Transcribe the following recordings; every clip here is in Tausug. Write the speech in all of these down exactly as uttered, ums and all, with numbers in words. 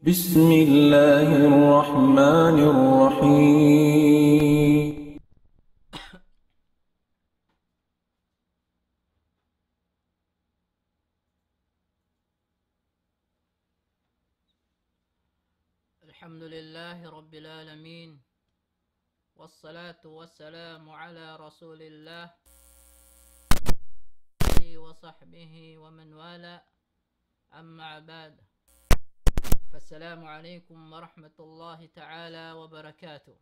بسم الله الرحمن الرحيم. الحمد لله رب العالمين، والصلاة والسلام على رسول الله وصحبه ومن والاه، أما بعد، فالسلام عليكم ورحمة الله تعالى وبركاته.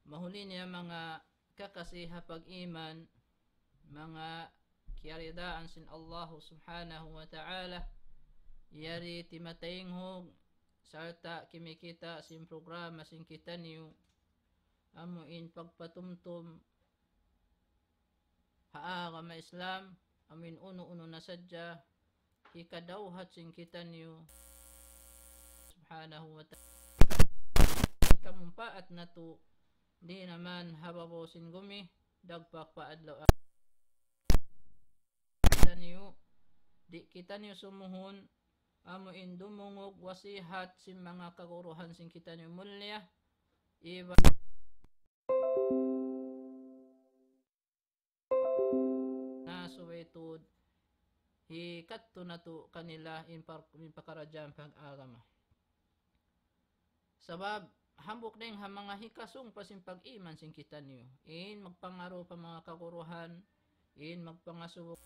Mahuli niya manga kakasi ha pag-iman, manga kiyaridaan sin Allahu Subhanahu wa Ta'ala, yari timataynghug, sarta' kimikita' sin programa sin kitaniyu, amu in pagpatumtum ha agama Islam, amu in unu-unu na sadja hikadawhat sin kitaniyu Subhanahu wa Ta'ala. Hikamumpaat natu', di' na man ha babaw sin gumi, dagpak pa adlaw kitaniyu, di' kitaniyu sumuhun, amu in dumungug wasihat sin manga kaguruhan sin kitaniyu mulia, iban na subay tuud hikadtu natu' kanila in par-, in pakaradjaan pag-agama. Sabab, hambuuk dayn ha manga hikasung pa sin pag-iman sin kitaniyu. In magpangaru pa manga kaguruhan, in magpangasubu.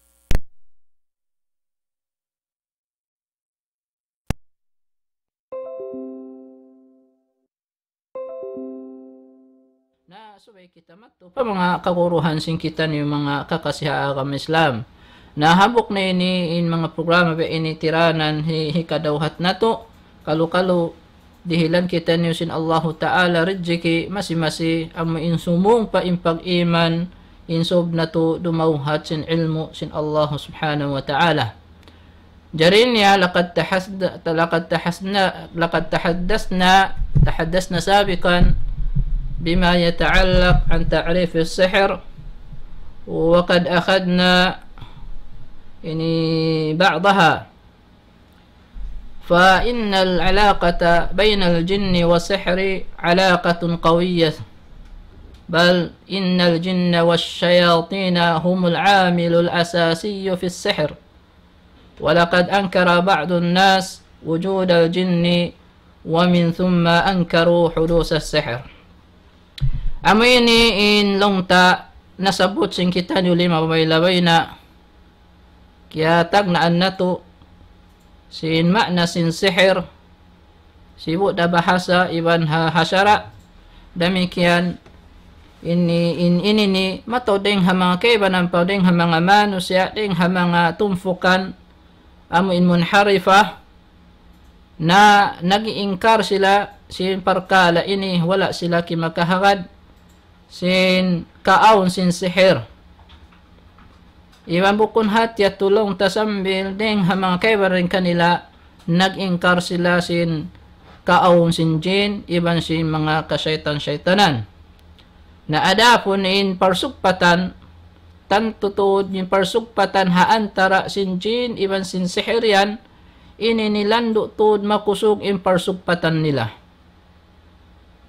Na subay kita madtu pa manga kaguruhan sin kitaniyu manga kakasi ha agama Islam. Na hambuuk na ini in manga programa biya' ini tiranan hi-, hikadawhat natu'. Kalu-kalu dihilan kitaniyu sin Allahu Ta'ala rijiki masi-masi amu in sumung pa in pag-iman, in sūb natu' dumawhat sin ilmu' sin Allahu Subhanahu wa Ta'ala. Jari niya, لقد تحد-، لقد تحسنا-، لقد تحدثنا، تحدثنا سابقا بما يتعلق عن تعريف السحر، وقد أخذنا، يعني، بعضها. فإن العلاقة بين الجن والسحر علاقة قوية، بل إن الجن والشياطين هم العامل الأساسي في السحر، ولقد أنكر بعض الناس وجود الجن ومن ثم أنكروا حدوث السحر. Amu ini in laung ta nasabbut sin kitaniyu limabay-labay na kiyatagnaan natu' sin ma'na sin sihir, sibu' da bahasa iban ha, ha sara'. Damikkiyan ini, in, ini ini mataud dayn ha manga kaibanan pa dayn ha manga manusiya', dayn ha manga tumpukan amu in munharifa, na nag-iingkar sila sin parkala' ini, wala' sila kimakahagad sin kaawn sin sihir. Iban bukun hati yadtu laung ta sambil dayn ha manga kaibanan kanila nag-iingkar sila sin kaawn sin jin iban sin manga kasaytan-saytanan. Na adapun in parsugpatan, tantu tuud in parsugpatan ha antara' sin jin iban sin sihir yan, ini ini landu' tuud makusug in parsugpatan nila.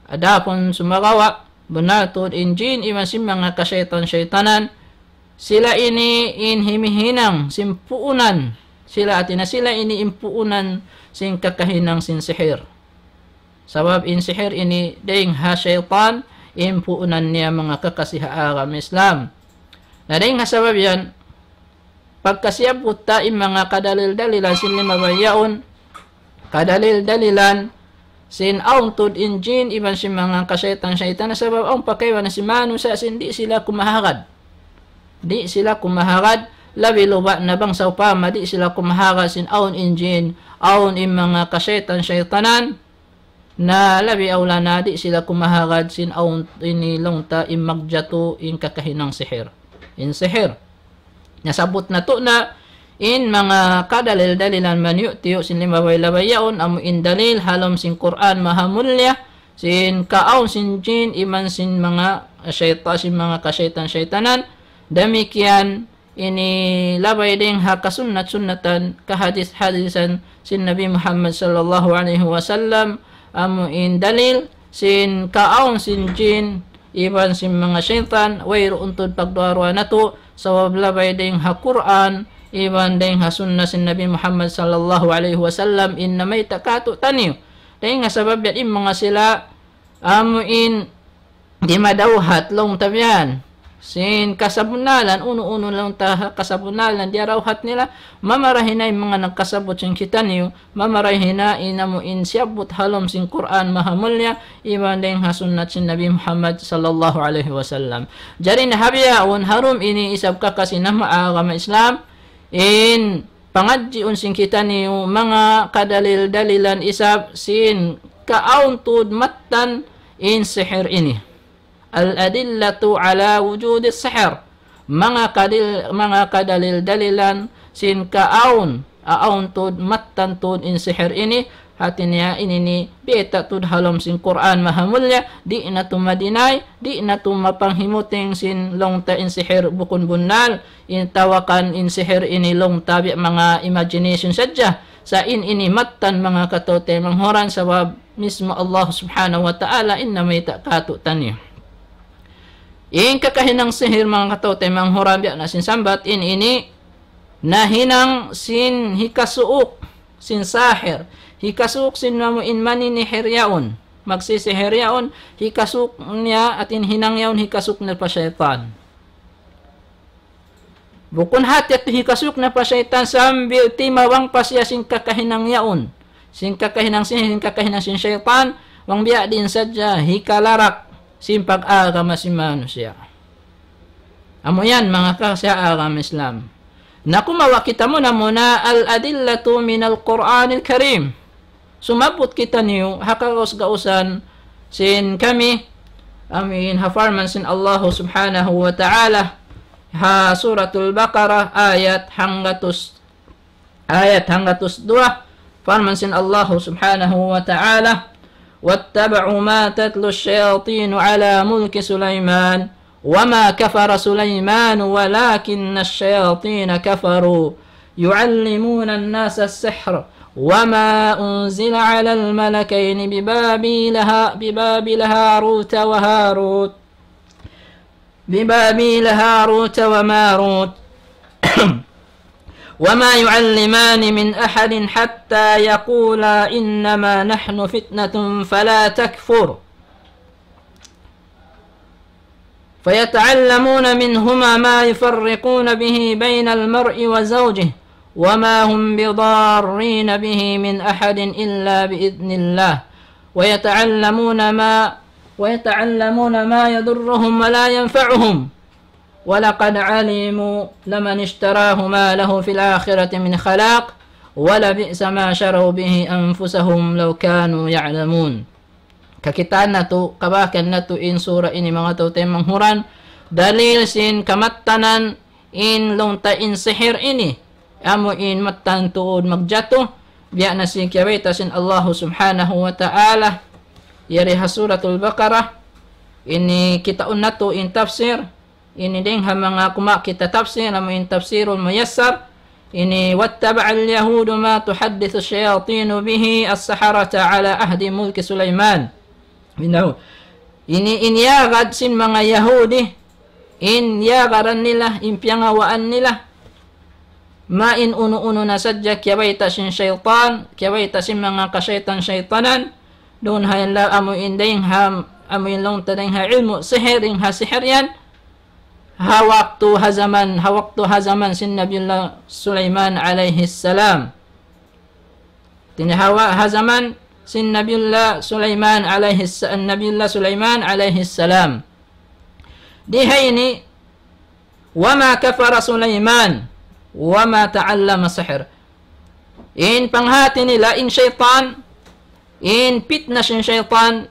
Adapun sumagawa', bunnal tuud in jin iban sin manga kasaytan-saytanan, sila ini in himihinang sin puunan, sila hati niya sila ini in puunan sin kakahinang sin sihir. Sabab in sihir ini dayn ha saytan, in puunan niya manga kakasi ha agama Islam. Na dayn ha sabab yan, pagka siyabbut ta in manga kadalil-dalilan sin limabay yaun, kadalil-dalilan sin awn tuud in jin iban sin manga kasaytan-saytanan, sabab awn pa kaibanan sin manusiya' sin di' sila kumahagad. Di' sila kumahagad, labi luba' na bang sawpama di' sila kumahagad sin awn in jin, awn in manga kasaytan-saytanan, na labi awla na di' sila kumahagad sin awn ini laung ta in magjatu in kakahinang sihir. In sihir. Nasabbut natu' na in manga kadalil-dalilan manyu'-tiyu' sin limabay-labay yaun, amu in dalil ha lawm sin Qur'an mahamulliya, sin kaawn sin jin iban sin manga sayta-, sin manga kasaytan-saytanan, damikkiyan ini labay dayn ha kasunnat-sunnatan, kahadis-hadisan sin Nabi Muhammad sallallahu alayhi wasallam, amu in dalil sin kaawn sin jin, iban sin manga saytan, wayruun tuud pagduwa-ruwa natu', sabab labay dayn ha Qur'an, iban dayn ha sunna sin Nabi Muhammad sallallahu alayhi wasallam, in namayta' kātu'niyu. Dayn ha sabab yan in manga sila, amu in di' madawhat laung ta biya' yan. Sin kasabunnalan, unu-unu laung ta kasabunnalan, diyadawhat nila, mamarahi na in manga nagkasabut sin kitaniyu, mamarahi na in amu in siyabbut ha lawm sin Qur'an mahamulliya, iban dayn ha sunnat sin Nabi Muhammad sallallahu alayhi wasallam. Jari na ha bihaun, ha dum ini isab kakasi nama agama Islam, in pangadjiun sin kitaniyu manga kadalil-dalilan isab sin kaawn tuud mattan in sihir ini. الأدلة على وجود السحر. Manga kadil-, manga kadalil-dalilan sin kaawn, awn tuud, mattan tuud in sihir ini, hati niya ini ini bayta' tuud ha lawm sin Qur'an mahamulliya, di' natu' ma-deny, di' natu' mapanghimuting sin laung ta in sihir bukun bunnal, in tawakan in sihir ini laung ta biya' manga imagination sadja, sa' in ini mattan manga kataw-taymanghuran sabab mismo Allah subhanahu wa ta'ala in namayta' kātu'niyu. In kakahinang sihir manga kataw-taymanghuran biya' na sin sambat in ini nahinang sin hikasuuk sin sahir, hikasuuk sin amu in maninihir yaun, magsisihir yaun, hikasuuk niya atin hinang yaun hikasuuk niya pa saytan. Bukun hati yadtu hikasuuk na pa saytan sambil timabang pa siya sin kakahinang yaun. Sin kakahinang sin, sin kakahinang sin saytan, bang biya' diin sadja hikalarak sin pag-agama sin manusiya'. Amu yan, manga kakasi ha agama Islam. Na kumawa' kita muna-muna الأدلة من القرآن الكريم. Sumabbut kitaniyu ha kagaus-gausan sin kami, amu in ha parman sin Allah subhanahu wa ta'ala, ha Suratul Baqarah, ayat hanggatus, ayat hanggatus duwa, parman sin Allah subhanahu wa ta'ala, واتبعوا ما تتلو الشياطين على ملك سليمان وما كفر سليمان ولكن الشياطين كفروا يعلمون الناس السحر وما أنزل على الملكين ببابل ها-، ببابل هاروت وهاروت، ببابل هاروت وماروت، وما يعلمان من أحد حتى يقولا إنما نحن فتنة فلا تكفر. فيتعلمون منهما ما يفرقون به بين المرء وزوجه وما هم بضارين به من أحد إلا بإذن الله ويتعلمون ما، ويتعلمون ما يضرهم ولا ينفعهم ولقد علموا لمن اشتراه ما له في الآخرة من خلاق ولبئس ما شروا به أنفسهم لو كانوا يعلمون. Kakitaan natu', kabakan natu' in sura ini manga kataw-taymanghuran, dalil sin kamattanan in laung ta in sihir ini, amu in mattan tuud magjatu, biya' na sin kiyabayta' sin Allah subhanahu wa ta'ala, yari ha Suratul Baqarah, ini kitaun natu' in tafsir, ini dayn ha manga kumawa' kita tafsir, amu in Tafsirul Muyassar, ini واتبع اليهود ما تحدث الشياطين به السحرة على عهد ملك سليمان. Ini, ini iyagad sin manga Yahudi, in iyagaran nila, in piyangawaan nila, ma in unu-unu na sadja kiyabayta' sin saytan, kiyabayta' sin manga kasaytan-saytanan, duun ha yan la amu in dayn ha, amu in laung ta dayn ha ilmu' sihir, dayn ha sihir yan, ha waktu ha jaman, ha waktu ha jaman sin Nabiullah Sulaiman alayhi salam. Tinihawa ha jaman sin Nabiullah Sulaiman alayhi sa-, Nabiullah Sulaiman alayhi salam. Di ha ini, وما كفر سليمان وما تعلم السحر. In panghati nila, in saytan, in pitna sin saytan,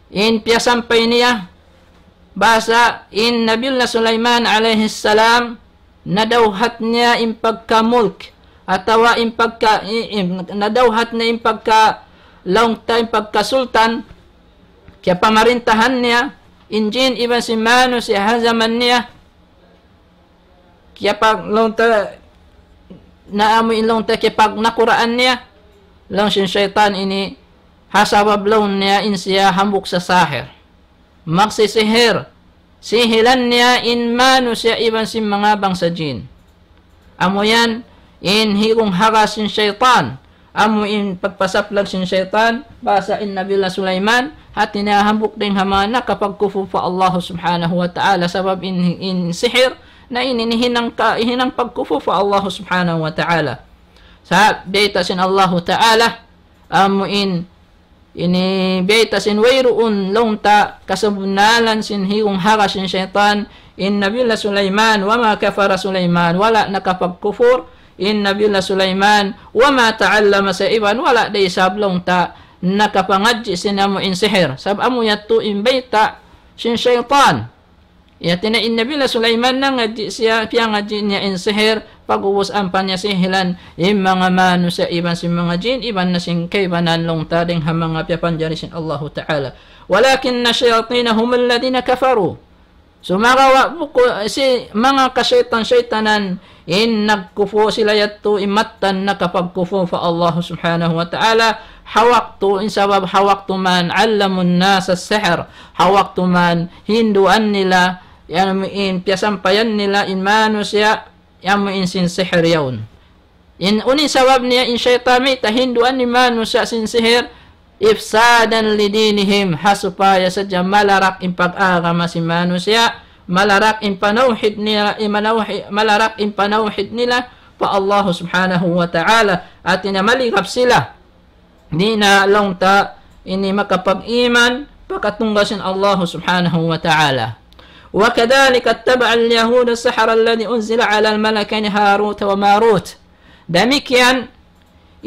in piyasampay niya, bahasa in Nabiullah Sulaiman alayhi salam, nadawhat niya in pagka-mulk, atawa in pagka, i-, in, nadawhat niya in pagka laung ta, in pagka-sultan, kiyapamarintahan niya, in jin iban sin manusiya' ha jaman niya. kiyapag-, laung ta, na amu in laung ta kiyapagnakuraan niya, laung sin saytan ini, ha sabab laung niya in siya hambuuk sasahir. Magsisihir, sihilan niya in manusiya' iban sin manga bangsa jin. Amu yan, in higung haga sin saytan. Amu in pagpasaplag sin saytan, bahasa in Nabiullah Sulaiman, hati niya hambuuk dayn ha manga nakapagkufur pa Allah Subhanahu wa Ta'ala, sabab in, in sihir, na ini hinang ka, hinang pagkufur pa Allah Subhanahu wa Ta'ala. Sa' bayta' sin Allah Ta'ala, amu in ini bayta' sin wayruun laung ta kasabunnalan sin higung haga sin saytan, in Nabiullah Sulaiman, وما كفر سليمان, wala' nakapagkufur in Nabiullah Sulaiman, وما تعلم سحرا, iban wala' da isab laung ta nakapangadji' sin amu in sihir. Sabab amu yadtu in bayta' sin saytan. Hati niya in Nabiullah Sulaiman nangadji' siya, piyangadji' niya in sihir, pag'ubus ampa niya sihilan in manga manusiya' iban sin manga jin, iban na sin kaibanan laung ta dayn ha manga piyapanjari sin Allahu Ta'ala. وَلَٰكِنَّ الشَّيَاطِينَ هُمُ الَّذِينَ كَفَرُوا. Sumagawa' buku-, sin manga kasaytan-saytanan, in nagkufur sila yadtu, in mattan nakapagkufur pa Allah Subhanahu wa Ta'ala, ha waktu, in sabab ha waktu man, عَلَّمُوا النَّاسَ السِّحْرَ, ha waktu man, hinduan nila, yan, in piyasampayan nila, in manusiya', yan, in sin sihir yaun. In, unu in sabab niya, in saytan mayta' hinduan in manusiya' sin sihir, إِفْسَادًا لِدِينِهِمْ, ha supaya sadja malarak in pag-agama sin manusiya', malarak in panawhid nila, in manawhi-, malarak in panawhid nila pa Allah Subhanahu wa Ta'ala, hati niya maligap sila. Di' na laung ta ini makapag-iman, pakatunggal sin Allah Subhanahu wa Ta'ala. وَكَذَٰلِكَ اتَّبَعَ الْيَهُودُ السِّحْرَ الَّذِي أُنزِلَ عَلَى الْمَلَكَيْنِ هَارُوتَ وَمَارُوتَ. Damikkiyan,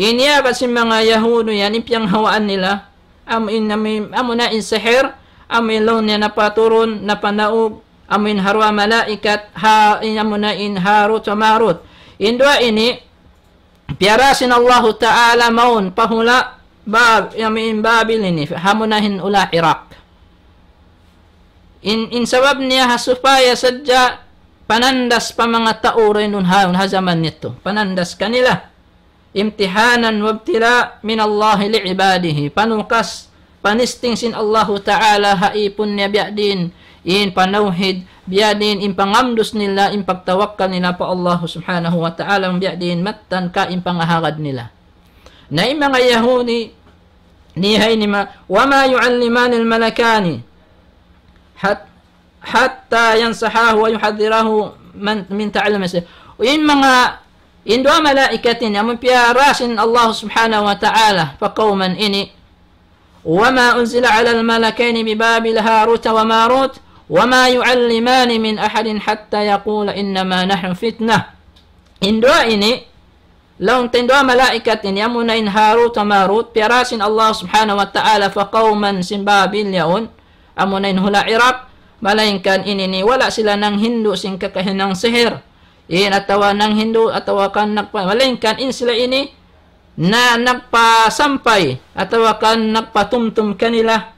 in iyagad sin manga Yahudu yan, in piyanghawaan nila, amu in, amu in, amu na in sihir, amu in laung niya napaturun, napanaug, amu in ha duwa malaikat, ha, in amu na in Harut wa Marut. In duwa ini, piyara sin Allahu Ta'ala mawn pa hula' Bab-, amu in Babil ini, amu na in hula' Iraq. In, in sabab niya ha supaya sadja panandas pa manga tau dayn duun ha, ha jaman yadtu. Panandas kanila. امتحانا وابتلاء من الله لعباده. Panukas, panisting sin Allahu Ta'ala ha ipun niya biya' diin in panawhid, biya' diin in pangamdus nila, in pagtawakkal nila pa Allah Subhanahu wa Ta'ala, biya' diin mattan ka in pangahagad nila. Na in manga Yahudi, niya ini ma-, وما يعلمان الملكين حت-، حتى ينصحاه ويحذراه من، من تعلم السحر. In manga, in duwa malaikat ini, amun piyara sin Allah Subhanahu wa Ta'ala pa kawman ini, وما أنزل على الملكين ببابل هاروت وماروت وما يعلمان من أحد حتى يقولا إنما نحن فتنة. In duwa ini, laung ta in duwa malaikat ini, amu na in Harut wa Marut, piyara sin Allah Subhanahu wa Ta'ala pa kawman sin Babil yaun, amu na in hula' Iraq, malaingkan ini ini, wala' sila nanghindu' sin kakahinang sihir. In atawa nanghindu', atawa kan nagpa-, malaingkan in sila ini, na nagpasampay, atawa kan nagpatumtum kanila,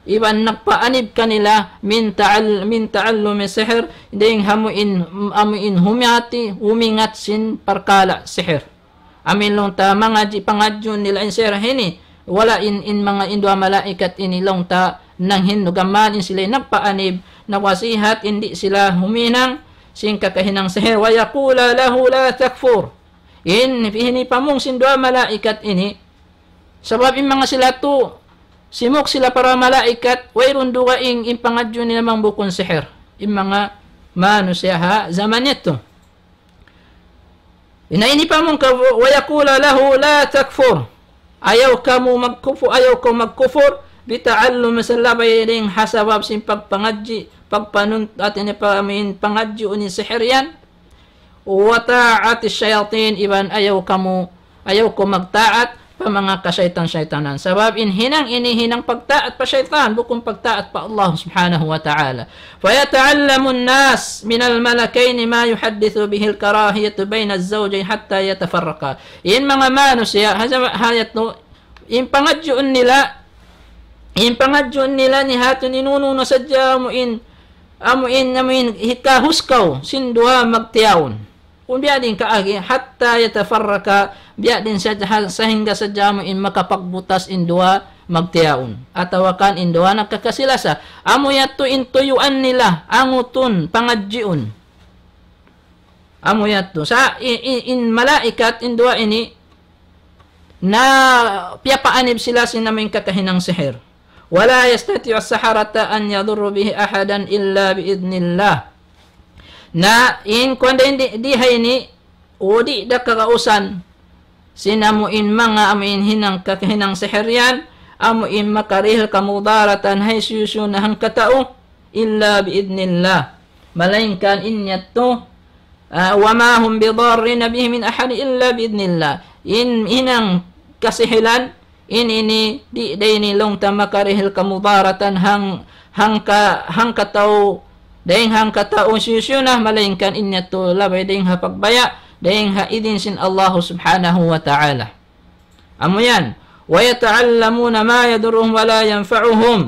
iban nagpaanib kanila من تعل-، من تعلم السحر, dayn ha amu in, amu in humati, humingat sin parkala' sihir. Amu in laung ta mangadji', pangadjiun nila in sihir ini, wala' in, in manga in duwa malaikat ini laung ta nanghindu', gam mayan in sila nagpaanib, nagwasihat, in di' sila huminang sin kakahinang sihir. ويقولا له لا تكفر. In, ini pamung sin duwa malaikat ini, sabab in manga sila tu, simuk sila para malaikat, wayruun dugaing in pangadjiun nila bang bukun sihir. In manga manusiya' ha jaman yadtu. Na ini pamung ka, ويقولا له لا تكفر. Ayaw kamu magkufu-, ayaw kamu magkufur, بتعلم السحر, labay dayn ha sabab sin pagpangadji', pagpanun-, hati niya pa-, amu in pangadjiun in sihir yan. وطاعة الشياطين, iban ayaw kamu, ayaw kaw magtaat pa manga kasaytan-saytanan. Sabab in hinang ini hinang pagtaat pa saytan, bukun pagtaat pa Allah Subhanahu wa Ta'ala. فيتعلم الناس من الملكين ما يحدث به الكراهية بين الزوجين حتى يتفرقا. In manga manusiya', ha jama-, ha yadtu, in pangadjiun nila, in pangadjiun nila ini hatun in unu-unu sadja amu in amu in, amu in hikahuskaw sin duwa magtiyaun. Kung biya' diin kaagi, حتى يتفرقا, biya' diin sadja, sahingga sadja amu in makapagbutas in duwa magtiyaun. Atawa kan in duwa nagkakasilasa. Amu yadtu in tuyuan nila, angutun, pangadjiun. Amu yadtu. Sa' in, in, in malaikat, in duwa ini, na piyapaanib sila sin amu in kakahinang sihir. ولا يستطيع السحرة أن يضروا به أحدا إلا بإذن الله. Na in kuwan da in di, di ha ini, o di' da kagausan sin amu in manga amu in hinang kakahinang sihir yan, amu in makarihil kamudaratan ha hisiyu-siyu na hangkatau, إلا بإذن الله. Malaingkan in yadtu, ah, وما هم بضارين به من أحد إلا بإذن الله. In hinang kasihilan, in ini di' da ini laung ta makarihil kamudaratan hang, hangka, hangkatau, dayn hangkatau hisiyu-siyu na, malaingkan in yadtu labay dayn ha pagbaya', dayn ha idin sin Allahu Subhanahu wa Ta'ala. Amu yan. ويتعلمون ما يضرهم ولا ينفعهم.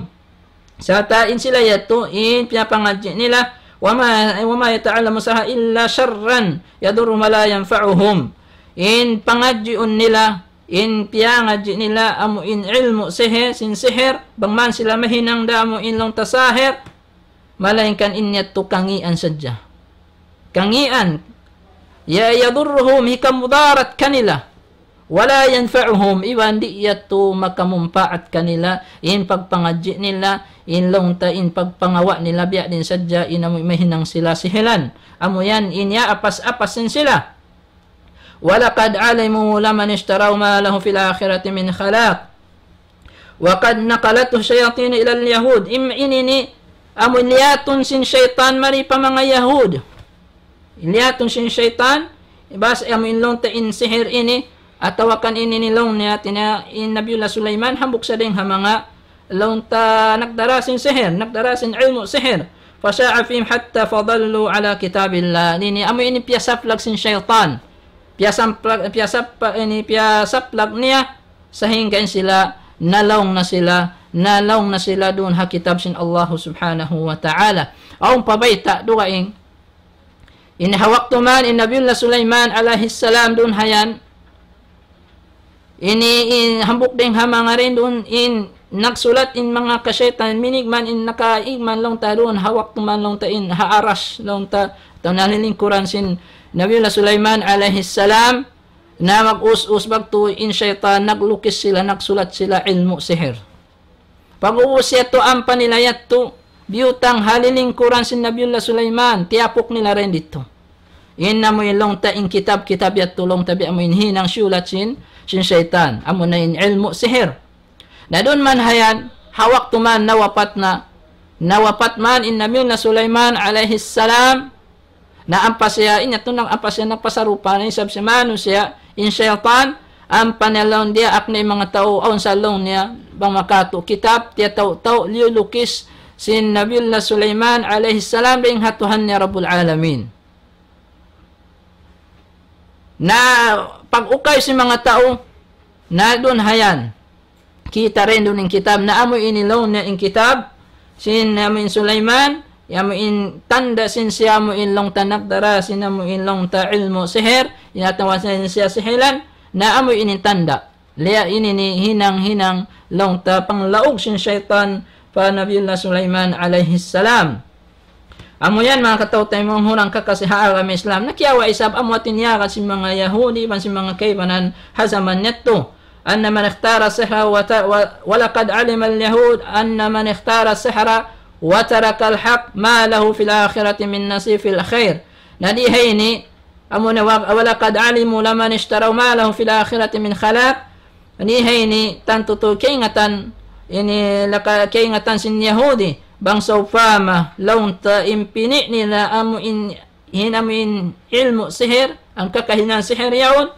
Sarta' in sila yadtu in piyapangadji' nila, وما، وما يتعلم السحرة إلا شرا يضرهم ولا ينفعهم. In pangadjiun nila, in piyangadji' nila amu in ilmu' sihir, sin sihir, bang man sila mahinang da amu in laung ta sahir, malaingkan in yadtu kangīan sadja. Kangīan. Ya, يضرهم, hikamudarat kanila. ولا ينفعهم, iban di' yadtu makamumpaat kanila, in pagpangadji' nila, in laung ta in pagpangawa' nila, biya' diin sadja, in amu mahinang sila sihilan. Amu yan, in yaapas-apas sin sila. ولقد علموا لمن اشتراه ما له في الآخرة من خلاق. وقد نقلته الشياطين إلى اليهود. Im-, ini ini, amu liyatun sin saytan mari pa manga Yahud. Liyatun sin saytan, bas amu in laung ta in sihir ini, atawa kan ini ini laung niya, tina in Nabiullah Sulaiman, hambuuk sa dayn ha manga laung ta nagdara sin sihir, nagdara sin ilmu' sihir. فشاع فيهم حتى فضلوا على كتاب الله. Ini amu ini piyasaplag sin saytan. Piyasaplag, piyasap-, ini piyasaplag niya sahingga in sila nalaung na sila, nalaung na sila duun ha kitab sin Allahu Subhanahu wa Ta'ala. Awn pa bayta' dugaing. Ini ha waktu man in Nabiullah Sulaiman alayhi salam duun ha yan, ini in hambuuk dayn ha manga rin duun in nagsulat in manga kasaytan, minīg man in nakaīg man laung ta duun ha waktu man laung ta in ha Arash laung ta, atawa nalilingkuran sin Nabiullah Sulaiman alayhi salam, na mag-us-us bagtu in saytan, naglukis sila, nagsulat sila ilmu' sihir. Pag-ubus yadtu ampa nila yadtu, biyutang ha lilingkuran sin Nabiullah Sulaiman, tiyapuk nila dayn didtu. In amu in laung ta in kitab-kitab yadtu laung ta biya' amu in hinang siyulat sin, sin saytan. Amu na in ilmu' sihir. Na duun man ha yan, ha waktu man nawapat na, nawapat man in Nabiullah Sulaiman alayhi salam, na ampa siya, in yadtu na ampa siya nagpasarupa na isab sin manusiya', in saytan, ampa niya laung diyaak na in manga tau, awn sa laung niya, bang makatu' kitab, tiyatau-tau, liyulukis, sin Nabiullah Sulaiman alayhi salam, dayn ha Tuhan niya Rabbul Alamin. Na pag-ukay sin manga tau, na duun ha yan. Kita' dayn duun in kitab, na amu ini laung niya in kitab, sin amu in Sulaiman, amu in tanda' sin siya amu in laung ta nagdara, sin amu in laung ta ilmu' sihir, in atawa sin siya sihilan, na amu ini tanda'. Liya ini ini hinang-hinang laung ta panglaug sin saytan pa Nabiullah Sulaiman alayhi salam. Amu yan, manga kataw-taymanghuran kakasi ha agama Islam. Na kiyawa' isab amu in tiyagad sin manga Yahudi, iban sin manga kaibanan ha jaman yadtu. أن من اختار السحر وت-، و-، ولقد علم اليهود أن من اختار السحر وترك الحق ما له في الآخرة من نصيب في الخير. Na di ha ini, amu na wa-, ولقد علموا لمن اشتراه ما له في الآخرة من خلاق. Ini ha ini tantu tuud kaingatan, ini laka-, kaingatan sin Yahudi, bang sawpama laung ta in pini' nila amu in, in amu in ilmu' sihir, in kakahinang sihir yaun,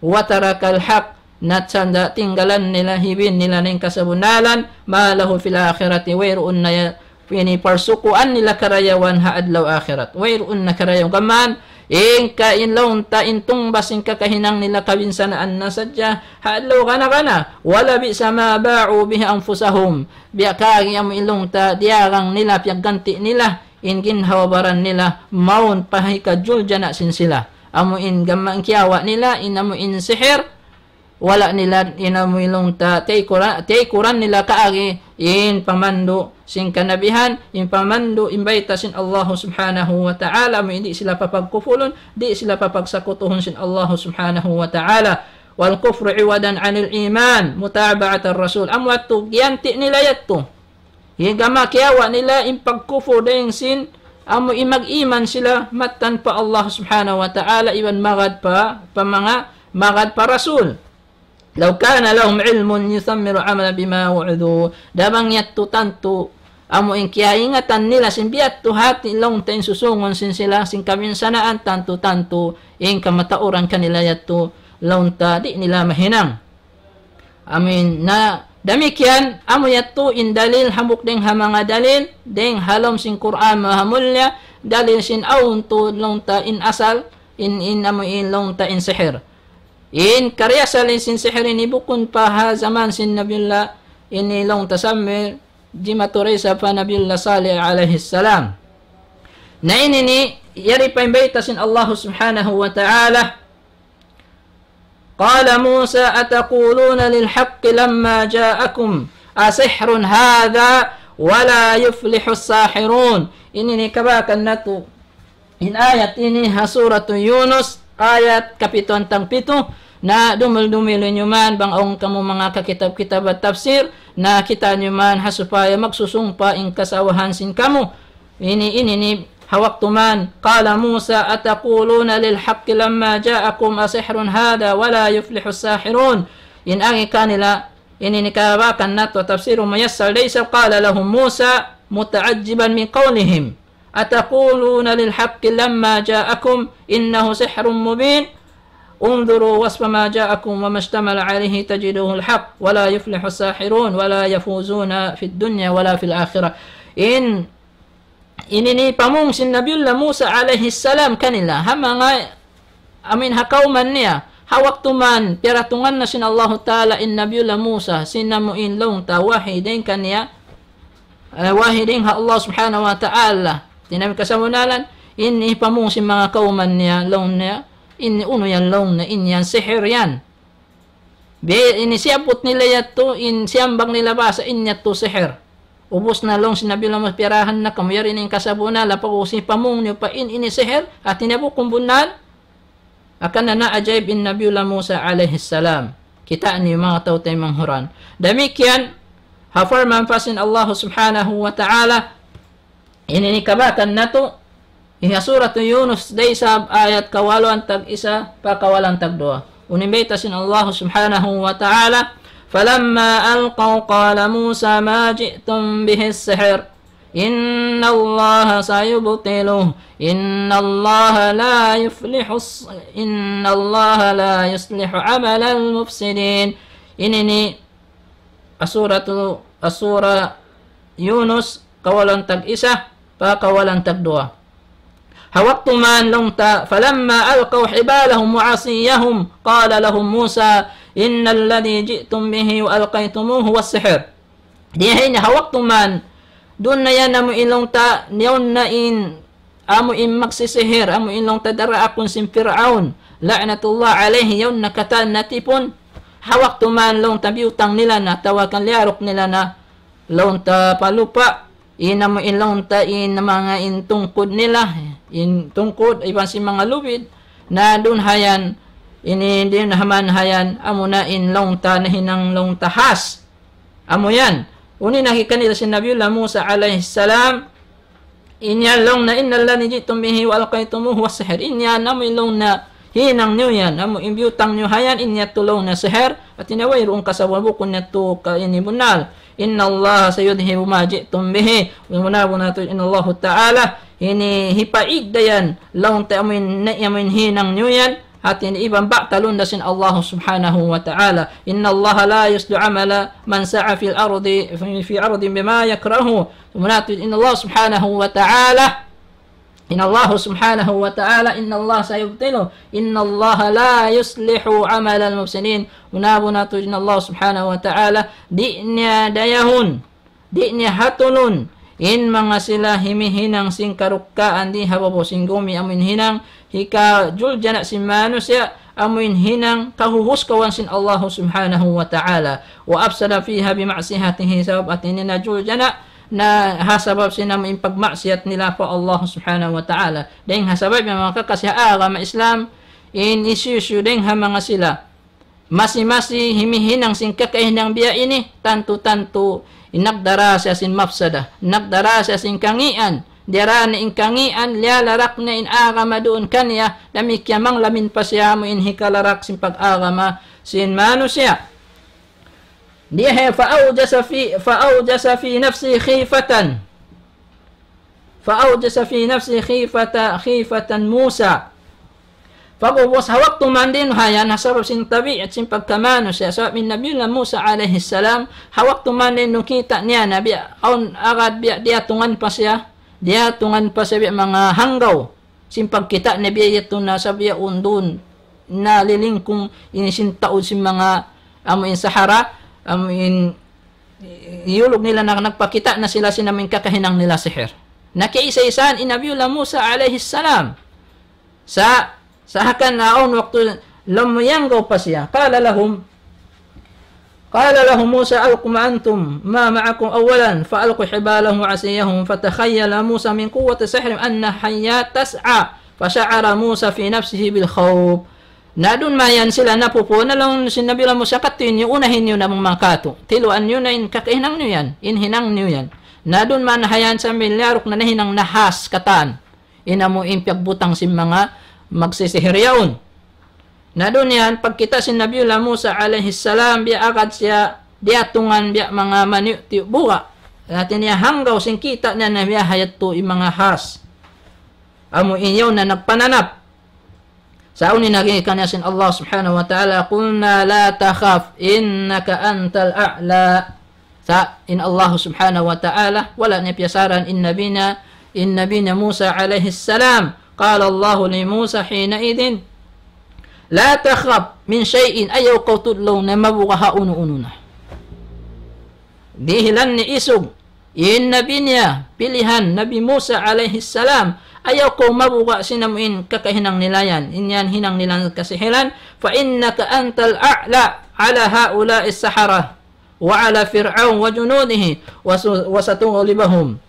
وترك الحق, na sanda' tinggalan nila, hibin nila in kasabunnalan, ما له في الآخرة, wayruun na ya-, ini parsukuan nila karayawan ha adlaw akhirat. Wayruun na karayawan. Gām, in ka in laung ta in tungbas sin kakahinang nila kabinsanaan na sadja ha adlaw gana-gana. ولبئس ما باعوا به أنفسهم. Biya' kaagi amu in laung ta diyarang nila, piyagganti' nila in ginhawa-baran nila, mawn pa hikajul jana sin sila. Amu in gam-, kiyawa' nila, in amu in sihir, wala' nila in amu in laung ta, taykuran, taykuran nila kaagi, in pamandu' sin kanabihan, in pamandu' in bayta' sin Allah subhanahu wa ta'ala, amu in di' sila papagkupulun, di' sila papagsakutuhun sin Allah subhanahu wa ta'ala. والكفر عوضا عن الإيمان متابعة الرسول. Amu yadtu, giyanti' nila yadtu. Hangkan kiyawa' nila in pagkupul dayn sin, amu in mag-iman sila mattan pa Allah subhanahu wa ta'ala, iban magad pa, pa manga, magad pa Rasul. لو كان لهم علم يثمر عملا بما وعظوا. Dabang yadtu tantu, amu in kiyaingatan nila sin biya' yadtu hati laung ta in susungun sin sila, sin kabinsanaan tantu-tantu, in kamatauran kanila yadtu, laung ta di' nila mahinang. Amin. Na damikkiyan, amu yadtu in dalil hambuuk dayn ha manga dalil, dayn ha lawm sin Qur'an Maha Mulia, dalil sin awn tuud laung ta in asal, in, in amu in laung ta in sihir. In kariasal sin sihir ini bukun pa ha jaman sin Nabiullah, ini laung ta sambil jimatu da isab pa Nabiullah Salih alayhi salam. Na ini ini, yari pa in bayta' sin Allah subhanahu wa ta'ala, قال موسى أتقولون للحق لما جاءكم أسحر هذا ولا يفلح الساحرون. Ini ini kabakan natu'. In ayat ini ha Suratu Yunus, ayat kapituan tang pitu, na dumul-dumul niyu man bang awn kamu manga kakitab-kitab tafsir, na kitaa niyu man ha supaya magsusung pa in kasawahan sin kamu. Ini, ini ini, ha waktu man, قال موسى أتقولون للحق لما جاءكم أسحر هذا ولا يفلح الساحرون. In agi kanila, ini ini kabakan natu' tafsir muyassar da isab, قال لهم موسى متعجبا من قولهم أتقولون للحق لما جاءكم إنه سحر مبين انظروا وصف ما جاءكم وما اشتمل عليه تجدوه الحق ولا يفلح الساحرون ولا يفوزون في الدنيا ولا في الآخرة. In, ini ini pamung sin Nabiullah Musa alayhi salam kanila, ha manga amin ha kawman niya, ha waktu man piyaratungan na sin Allahu Ta'ala in Nabiullah Musa, sin amu in laung ta wahi dayn kaniya, eh, wahi dayn ha Allah Subhanahu wa Ta'ala. Tinabi kasabunalan, ini pamung sin manga kawman niya, laung niya, ini unu yan laung niya, ini yan sihir yan. Bi-, ini siyabbut nila yadtu, in siyambag nila bahasa, in yadtu sihir. Ubus na laung sin Nabiullah Musa piyarahan na kamu yari in kasabunalan, pag-ubus pamung niyu pa in, ini sihir, hati niya bukun bunnal. Hangkan na naajaib in Nabiullah Musa alayhi salam. Kitaa niyu manga tau taymanghud. Damikkiyan, ha parman pa sin Allah Subhanahu wa Ta'ala, ini ini kabakan natu', ha Suratu Yunus, da isab ayat kawaluan tag isa pa kawaluan tag duwa. Unu in bayta' sin Allah Subhanahu wa Ta'ala, فلما ألقوا قال موسى ما جئتم به السحر إن الله سيبطله إن الله لا يفلح الص-، إن الله لا يصلح عمل المفسدين. Ini ini Suratu, Sura Yunus, kawaluan tag isa pa kawaluan tag duwa. Ha waktu man laung ta, فلما ألقوا حبالهم وعصيهم قال لهم موسى إن الذي جئتم به وألقيتموه هو السحر. Di ha ini ha waktu man, duun na yan amu in laung ta, niyaun na in, amu in magsisihir, amu in laung ta daraakun sin Fir'aun, la'natullah alayhi, yaun na katan natipun. Ha waktu man laung ta biyutang nila na, tawakan liyaruk nila na, laung ta pa lupa', in amu in laung ta in manga in tungkud nila, in tungkud, iban sin manga lubid, na duun ha yan, ini duun ha man ha yan, amu na in laung ta nahinang laung ta has. Amu yan. Unu in agi kanila sin Nabiullah Musa alayhi salam, in yan laung niya إن الذي جئتم به وألقيتموه هو السحر. In yan amu in laung niya hinang niyu yan, amu in biyutang niyu ha yan, in yadtu laung niya sihir, hati niya wayruun kasabunnal, bukun yadtu ka ini bunnal. إن الله سيذهب ما جئتم به. Bunnal-bunnal tuud in Allahu Ta'ala, ini hipaig da yan, laung ta amu in, na amu in hinang niyu yan, hati niya iban batalun da sin Allah Subhanahu wa Ta'ala. إن الله لا يصلح عمل من سعى في الأرض، في، في أرض بما يكره. Bunnal tuud in Allah Subhanahu wa Ta'ala, إن الله سبحانه وتعالى، إن الله سيبطله، إن الله لا يصلح عمل المفسدين. Bunnal-bunnal tuud in Allah Subhanahu wa Ta'ala, di' niya dayahun, di' niya hatulun, In manga sila himihinang sin karukkaan di ha babaw sin gumi amu in hinang hika juljana' sin manusiya', amu in hinang kahuhuskawan sin Allah subhanahu wa ta'ala. وأفسد فيها بمعصيته, sabab hati niya najuljana' na ha sabab sin amu in pagmaksiyat nila pa Allah subhanahu wa ta'ala. Dayng ha sabab in manga kakasi ha agama Islam, in hisiyu-siyu dayng ha manga sila masi-masi himihinang sin kakahinang biya' ini, tantu-tantu in nagdara siya sin mafsada, nagdara siya sin kangīan, diyara niya in kangīan, liyalarak niya in agama duun kaniya, damikkiyan manglamin pa siya amu in hikalarak sin pag-agama sin manusiya'. Diya he, فأوجس في، فأوجس في نفسه خيفة. فأوجس في نفسه خيفة، خيفة موسى. Pag'ubus ha waktu man dayn ha yan, ha sabab sin tabiat sin pagkamanusiya', sabab in Nabiullah Musa alayhi salam, ha waktu man dayn nakita' niya na biya' awn agad biya' diyatungan pa siya, diyatungan pa siya biya' manga hanggaw. Sin pagkita' niya biya' yadtu na sa biya' undun, nalilingkung ini sin taud sin manga amu in Sahara, amu in iyulug nila na nagpakita' na sila sin amu in kakahinang nila sihir. Nakiisa-isaan in Nabiullah Musa alayhi salam. Sa, sa hakan na awn waktu lamuyanggaw pa siya. قال لهم، قال لهم موسى: ألقوا ما أنتم، ما معكم أولا، فألقوا حبالهم وعصيهم، فتخيل موسى من قوة سحرهم أنها حية تسعى، فشعر موسى في نفسه بالخوف. Na duun mayan sila napupu, na laung sin Nabiullah Musa, katu' niyu, unahin niyu na manga katu'. Tiluan niyu na in kakahinang niyu yan, in hinang niyu yan. Na duun man ha yan sambil liyaruk na nahinang na has katan. In amu in piyagbutang sin manga magsisihir yaun. Na duun yan, pagkita' sin Nabiullah Musa alayhi salam, biya' agad siya diyatungan biya' manga maniyu'-tiyu' buga'. Hati niya hanggaw sin kita' niya na biya' ha yadtu in manga has. Amu in yaun na nagpananap. Sa' unu in agi kaniya sin Allah subhanahu wa ta'ala, قلنا لا تخف إنك أنت الأعلى. Sa' in Allah subhanahu wa ta'ala, wala' niya piyasaran in Nabi niya, in Nabi niya Musa alayhi salam. قال الله لموسى حينئذ: لا تخف من شيء, ayaw kaw tudlaw na mabuga' ha unu-unu na. Dihilan niya isug in Nabi niya, pilihan Nabi Musa alayhi salam, ayaw kaw mabuga' sin amu in kakahinang nila yan, in yan hinang nila kasihiran, فإنك أنت الأعلى على هؤلاء السحرة وعلى فرعون وجنوده وس-، وستغلبهم.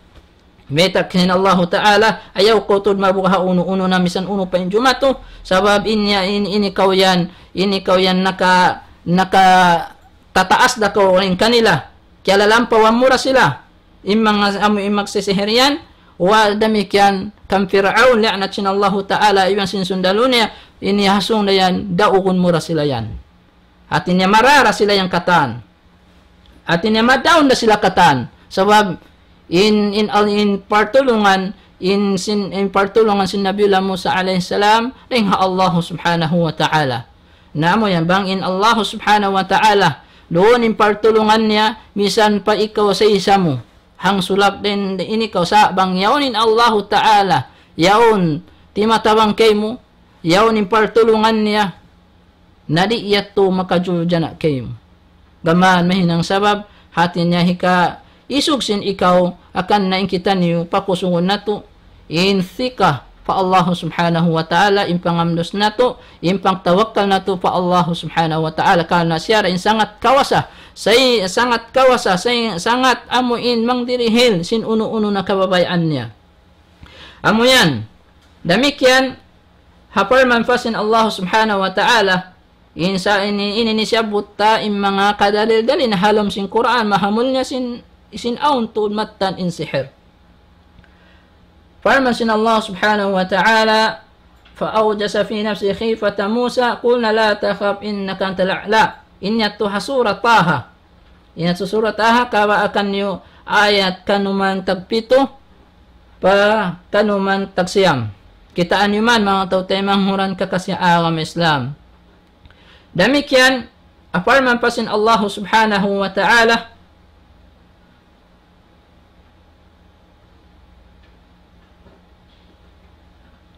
Mayta' sin Allahu Ta'ala, ayaw kaw tuud mabuga' ha unu-unu na misan unu pa in jumatu, sabab in ya-, in, in ikaw yan, in ikaw yan naka-, nakatataas da kaw in kanila. Kiyalalampawan mu da sila. In manga amu in magsisihir yan, wa damikkiyan kan Fir'aun, liyaanat sin Allahu Ta'ala, iban sin sundalu niya, in hiyasung da yan, daugun mu da sila yan. Hati niya marā da sila yan katan. Hati niya madaun da sila katan. Sabab in, in, in partulungan, in sin, in partulungan sin Nabiullah Musa alayhi salam, dayng ha Allah subhanahu wa ta'ala. Na amu yan bang in Allah subhanahu wa ta'ala, duun in partulungan niya, misan pa ikaw sa isa mu. Hang sulap dayn in ikaw sa' bang yaun in Allahu ta'ala, yaun timatabang kaymu, yaun in partulungan niya, na di' yadtu makajuljana' kaymu. Gām mahinang sabab, hati niya hika isug sin ikaw, akan na in kitaniyu pakusungun natu', in thika pa Allah subhanahu wa ta'ala, in pangamdus natu', in pagtawakkal natu' pa Allah subhanahu wa ta'ala, karna' siya ra in sangat kawasa, say, sangat kawasa, say, sangat amu in mangdirihil sin unu-unu na kabayaan niya. Amu yan, damikkiyan, ha parman pa sin Allah subhanahu wa ta'ala, in sa ini, ini, ini siyabbut ta in manga kadalil-dalil ha lawm sin Qur'an, mahamulliya sin, sin awn tuud mattan in sihir. Parman sin Allah subhanahu wa ta'ala, فأوجس في نفسه خيفة موسى قلنا لا تخف إنك أنت الأعلى. In yadtu ha Surat Taha. In yadtu Surat Taha, kabaakan niyu ayat kanuman tagpitu pa kanuman tagsiyam. Kitaa niyu man, manga tau taymanghud kakasi agama Islam. Damikkiyan, ha parman pa sin Allah subhanahu wa ta'ala,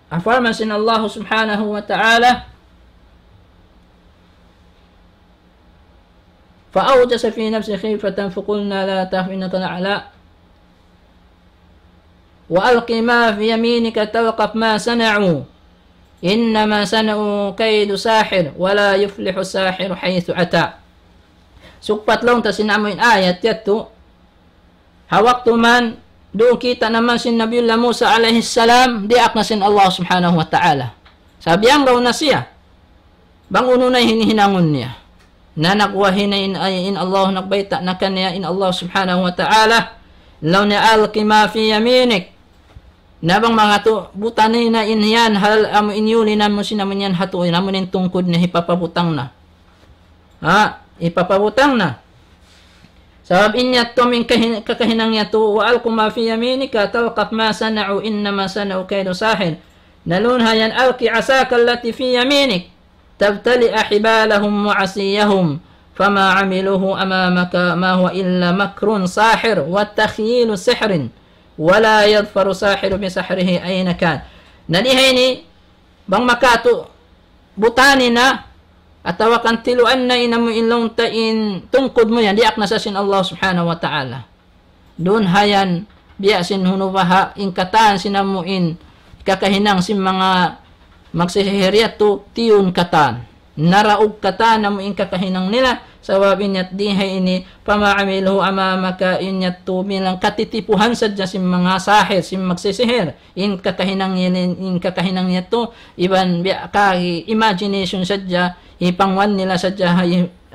ha parman sin Allah subhanahu wa ta'ala, فأوجس في نفسه خيفة فقلنا لا تخف إنك الأعلى. وألق ما في يمينك تلقف ما صنعوا إنما صنعوا كيد ساحر ولا يفلح الساحر حيث أتى. Sugpat laung ta sin amuin ayat yadtu, ha waktu man, duun kita' naman sin Nabiullah Musa alayhi salam, diyaak na sin Allah subhanahu wa ta'ala. Sabab biyanggaw na siya. Bang unu na in hinangun niya. Na nagwahi na in, ay, in Allah nagbayta' na kaniya in Allah subhanahu wa ta'ala. Laung niya ألق ما في يمينك. Na bang manga tu, butani na in yan, hal amu in yuli na mu sin amu in yan hatu, in amu in tungkud na hipapabutang na. Ha, hipapabutang na. Sabab in yadtu amu in kahin-, kakahinang yadtu, وألق ما في يمينك تلقف ما صنعوا إنما صنعوا كيد ساحر. Na laung ha yan, ألق عصاك التي في يمينك تبتلع حبالهم وعصيهم فما عملوه أمامك ما هو إلا مكر ساحر وتخييل سحر ولا يظفر الساحر بسحره أين كان. Na di ha ini, bang makatu, butani na, atawa kan tiluan na in amu in laung ta in tungkud mu yan, diyaak na sa sin Allah subhanahu wa ta'ala. Duun ha yan, biya' sin hunu baha', in katan sin amu in kakahinang sin manga magsisihir yadtu, tiyun katan. Naraug katan amu in kakahinang nila, sabab in yadtu di ha ini, فما عملوه أمامك, in yadtu bilang katitipuhan sadja sin manga sahir, sin magsisihir. In kakahinang yan, in kakahinang yadtu, iban biya' ka imagination sadja, hipangwan nila sadja ha,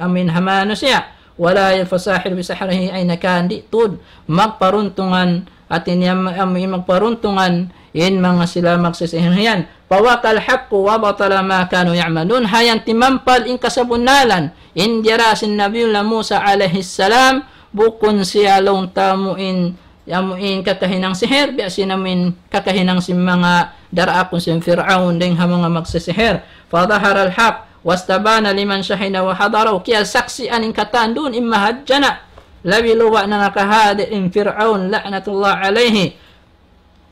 amu in ha manusiya'. ولا يفلح الساحر بسحره أين كان, di' tuud magparuntungan, hati niya ma-, amu in magparuntungan, in manga sila magsisihir yan. فوقع الحق وبطل ما كانوا يعملون. Ha yan timampal in kasabunnalan, in diyara sin Nabiullah Musa alayhi salam, bukun siya laung ta amu in, amu in kakahinang sihir, biya' sin amu in kakahinang sin manga daraakun sin Fir'aun, dayng ha manga magsisihir. فظهر الحق واستبان لمن شهد وحضر. Kiyasaksian in katan duun in mahadjana'. Labi luba' na nakahadir in Fir'aun, لعنة الله عليه.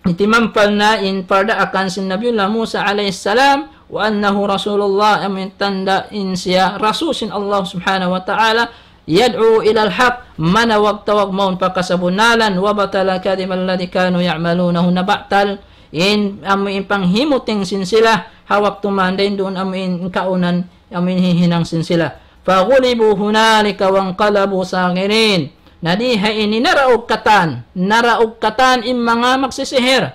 Timampal na in pardaakan sin Nabiullah Musa alayhi salam, وأنه رسول الله, amu in tanda' in siya rasul sin Allah subhanahu wa ta'ala, يدعو إلى الحق, manawag-tawag mawn pa kasabunnalan, وبطل الكذب الذي كانوا يعملونه, nabatal in amu in panghimuting sin sila, ha waktu man dayn duun amu in kaunan, amu in hihinang sin sila. فغلبوا هنالك وانقلبوا صاغرين. Na di ha ini naraug katan, naraug katan in manga magsisihir.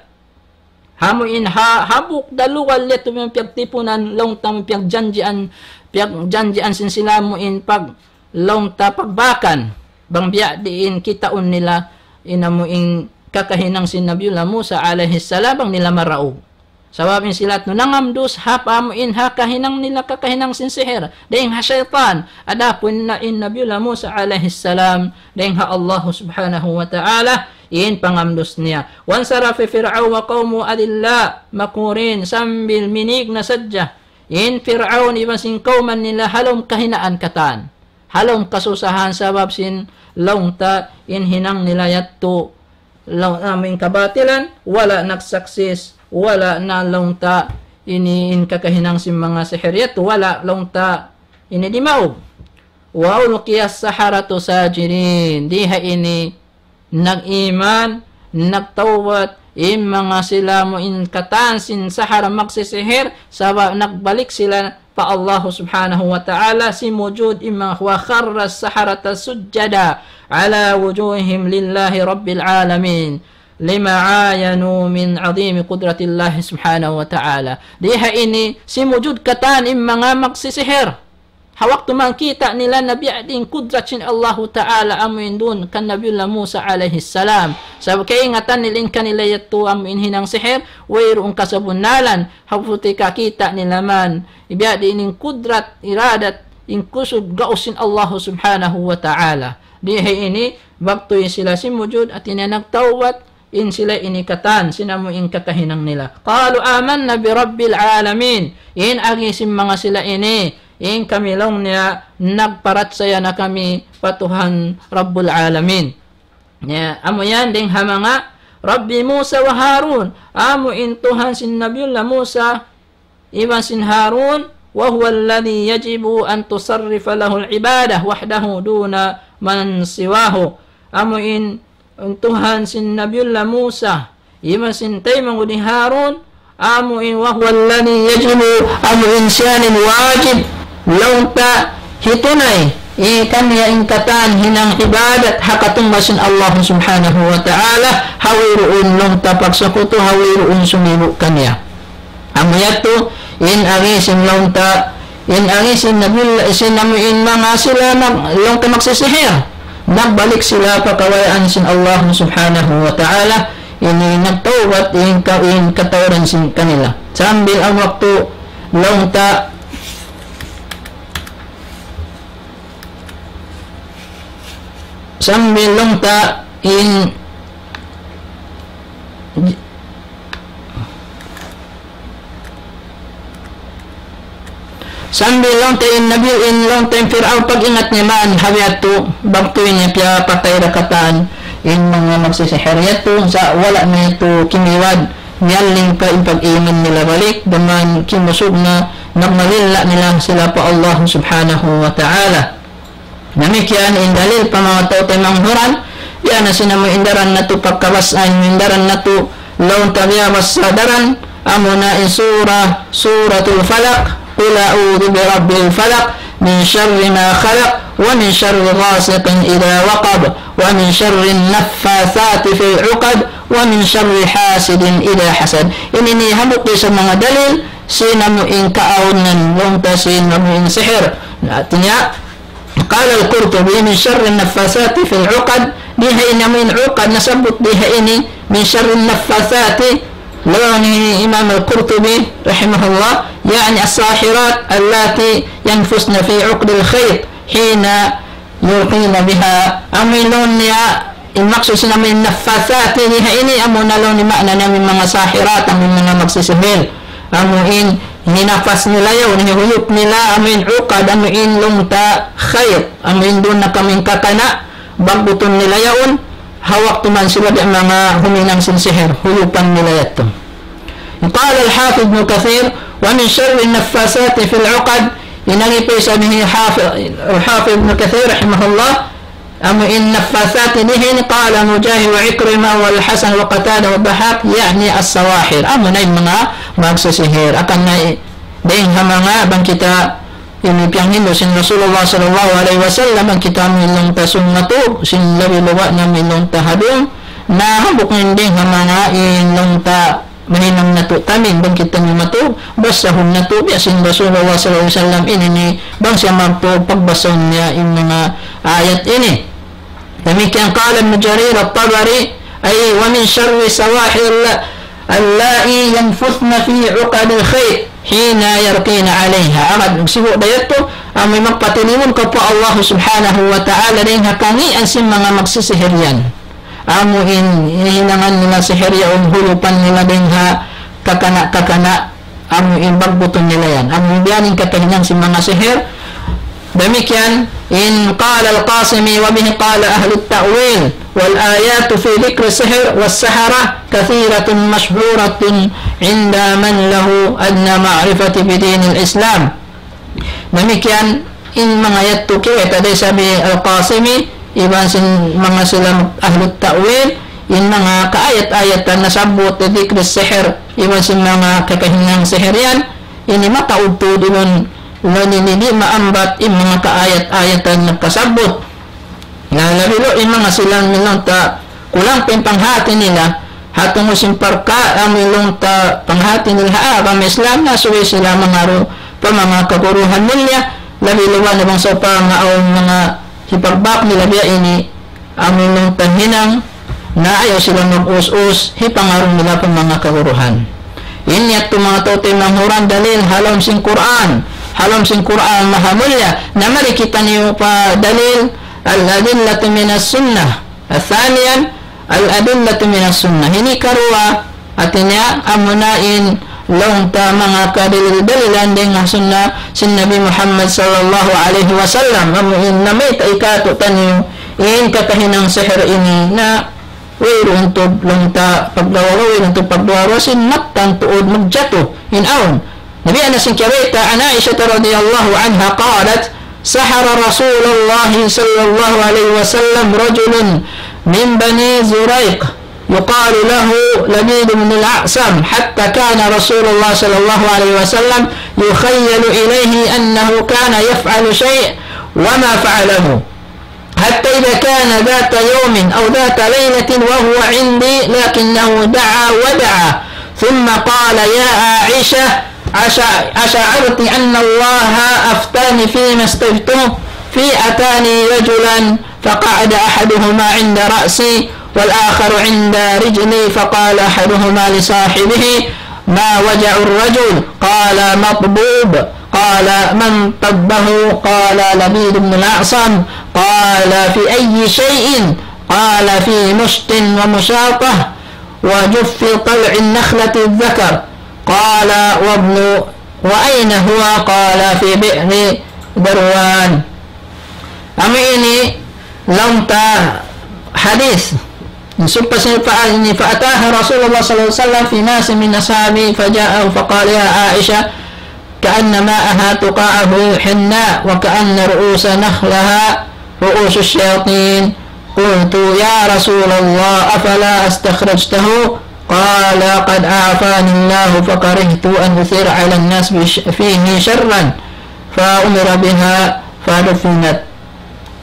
Amu in ha, hambuuk da lugal yadtu amu in piyagtipunan, laung ta amu in piyagjanjian, piyagjanjian sin sila amu in pag, laung ta pagbakan. Bang biya' diin kitaun nila in amu in kakahinang sin Nabiullah Musa alayhi salam, bang nila maraug. Sabab in sila yadtu nangamdus ha pa amu in ha kahinang nila kakahinang sin sihir. Dayng ha saytan. Adapun na in Nabiullah Musa alayhi salam, dayng ha Allah subhanahu wa ta'ala, in pangamdus niya. وانصرف فرعون وقومه أذلاء مقهورين, sambil minig na sadja in Fir'aun iban sin kawman nila ha lawm kahinaan katan. Ha lawm kasusahan sabab sin laung ta in hinang nila yadtu laung, amu in kabatilan, wala' nagsaksis, wala' na laung ta ini in kakahinang sin manga sihir yadtu, wala' laung ta ini dimaug. وألقي السحرة ساجدين. Di ha ini nag-iman, nagtawbat, in manga sila amu in katan sin sahara magsisihir, sabab nagbalik sila pa Allah subhanahu wa ta'ala, simujud in manga وخر السحرة سجدا على وجوههم لله رب العالمين لما عاينوا من عظيم قدرة الله سبحانه وتعالى. Di ha ini, simujud katan in manga magsisihir. Ha waktu man kita' nila na biya' diin kudrat sin Allahu Ta'ala amu in duun kan Nabiullah Musa alayhi salam. Sabab kaingatan nila in kanila yadtu amu in hinang sihir, wayruun kasabunnalan, ha waktu kakita' nila man, biya' diin in kudrat, iradat, in kusug gaus sin Allahu Subhanahu wa Ta'ala. Di ha ini, waktu in sila simujud, hati niya nagtawbat, in sila ini katan, sin amu in kakahinang nila. قالوا آمنا برب العالمين. In agi sin manga sila ini, in kami laung niya, nagparachaya na kami pa Tuhan Rabbul Alamin. Ya, amu yan dayng ha manga Rabbi Musa wa Harun. Amu in Tuhan sin Nabiullah Musa, iban sin Harun, وهو الذي يجب أن تصرف له العبادة وحده دون من سواه. Amu in, in Tuhan sin Nabiullah Musa, Iban sin taymanghud hi Harun, amu in وهو الذي يجب, amu in siya in wajib, laung ta hitunay, in kaniya in katan hinang ibadat ha katumbasan Allah subhanahu wa ta'ala, ha wayruun laung ta pagsakutu, ha wayruun sumibu' kaniya. Amu yadtu, in agi sin laung ta, in agi sin Nabi, sin amu in manga sila mag-, laung ta magsisihir. Nagbalik sila pa kabayaan sin Allah subhanahu wa ta'ala, ini nagtawbat in ka-, in katauran sin kanila. Sambil awn waktu laung ta, sambil laung ta in Sambil laung ta in Nabi, in laung ta in Fir'aun, pag-ingat niya man, ha yadtu, bang tuwi niya piyapatay da katan in manga magsisihir yadtu, sa' wala' na yadtu kimiwad, miyalling pa in pag-iman nila balik, daman kimusug na, nagmalilla nila sila pa Allah subhanahu wa ta'ala. Damikkiyan in dalil pa manga tau taymanghud, biya' na sin amu in daran natu' pagkabasaan, in daran natu' laung ta biyabasa daran, amuna in surah, Suratul Falaq, قل أعوذ برب الفلق، من شر ما خلق، ومن شر غاسق إذا وقب، ومن شر النفاثات في العقد، ومن شر حاسد إذا حسد. Ini in hambuuk da isab manga dalil, sin amu in kaawnan, laung ta sin amu in sihir. Hāti niya, قال القرطبي: من شر النفاثات في العقد. Di ha ini amu in uqad nasabbut di ha ini, من شر النفاثات. Laung hi Imam Al-Qurtubi rahimahullah, يعني الساحرات اللاتي ينفثن في عقد الخيط حين يرقين بها. Amu in laung niya, in maksud sin amu in naffasat ini, ha ini, amu na laung niya maana niya amu in manga sahirat, amu in manga magsisihir. Amu in hinafas nila yaun, hiyuyup nila, amu in uqad, amu in laung ta khayt, amu in duun na kamu in kakana', bagbutun nila yaun, ha waktu man sila biya' manga huminang sin sihir, huyupan nila yadtu. قال الحافظ ابن كثير: ومن شر النفاثات في العقد. In agi pa isab hi Hafi-, Hafiz Ibn Kathir rahimahullah, amu in naffasat ini, قال مجاهد وعكرمة والحسن وقتادة والضحاك، يعني السواحر. Amu na in manga magsisihir. Hangkan na i-, dayng ha manga bang kita ini piyanghindu' sin Rasulullah sallallahu alayhi wasallam, bang kita amu in laung ta sumatu, sin labi-labi na amu in laung ta hadung, na hambuuk na in dayng ha manga in laung ta mahinang natu' tamim, bang kita amu in matu, basahun natu', biya' sin Rasulullah sallallahu alayhi wasallam ini, ini bang siya magtu, pagbasahun niya in manga ayat ini. Damikkiyan قال ابن جرير الطبري، أي ومن شر السواحر الل-، اللائي ينفثن في عقد الخيط حين يرقين عليها. Amu in sibu' da yadtu, amu in magpatilimun kaw pa Allah subhanahu wa ta'ala dayng ha kangīan sin manga magsisihir yan. Amu in hihinangan nila sihir yaun, huyupan nila dayng ha kakana'-kakana', amu in bagbutun nila yan. Amu in biya' ini in kakahinang sin manga sihir. Damikkiyan in قال القاسمي وبه قال أهل التأويل: والآيات في ذكر السحر والسحرة كثيرة مشهورة عند من له أدنى معرفة بدين الإسلام. Damikkiyan in manga yadtu kiyabayta' da isab hi Al-Qasimi, iban sin manga sila ahlut ta'wil, in manga kaayat-ayatan nasabbut, dikri sihir, iban sin manga kakahinang sihir yan, ini mataud tuud iban laung niya di' maambat in manga kaayat-ayatan nakasabbut. Na labi-labi in manga sila amu in laung ta kulang pa in panghati nila, ha tungud sin parkala' amu in laung ta panghati nila ha agama Islam, na subay sila mangaru pa manga kaguruhan nila, labi-labi na bang sawpama awn manga hipagbak nila biya' ini, amu in laung ta hinang, na ayaw sila mag-us-us, hipangaru nila pa manga kaguruhan. In yadtu manga tau taymanghud dalil ha lawm sin Qur'an, ha lawm sin Qur'an maha mulia, na mari kitaniyu pa dalil, الأدلة من السنة. ثانيا، الأدلة من السنة. Ini karuwa, hāti niya, amuna in laung ta manga kadalil-dalilan dayng ha sunna sin Nabi Muhammad sallallahu alayhi wasallam. Amu in namayta' katu'taniyu in kakahinang sihir ini na wayruun tuud laung ta pagduwa-ruwa, wayruun tuud pagduwa-ruwa sin mattan tuud magjatu in awn. Nabi Anas in kiyabayta', عن عائشة رضي الله عنها قالت: سحر رسول الله صلى الله عليه وسلم رجل من بني زريق. يقال له لبيد بن الأعصم، حتى كان رسول الله صلى الله عليه وسلم يخيل إليه أنه كان يفعل شيء وما فعله، حتى إذا كان ذات يوم أو ذات ليلة وهو عندي، لكنه دعا ودعا، ثم قال: يا عائشة، أشع-، أشعرت أن الله أفتاني فيما استفتيت فيه؟ أتاني رجلان فقعد أحدهما عند رأسي والآخر عند رجلي، فقال أحدهما لصاحبه: ما وجع الرجل؟ قال: مطبوب. قال: من طبه؟ قال: لبيد بن الأعصم. قال: في أي شيء؟ قال: في مشط ومشاطة وجف طلع النخلة الذكر. قال: وابن، وأين هو؟ قال: في بئر ذروان. Amu ini laung ta hadith. Sumpa sin pa ini, فأتاها رسول الله صلى الله عليه وسلم في ناس من أصحابه فجاءه فقال: يا عائشة، كأن ماءها تقاعه حناء وكأن رؤوس نخلها رؤوس الشياطين. قلت: يا رسول الله، أفلا استخرجته؟ قال: قد عافاني الله فكرهت أن أثير على الناس بش-، فيه شرا، فأمر بها فدفنت.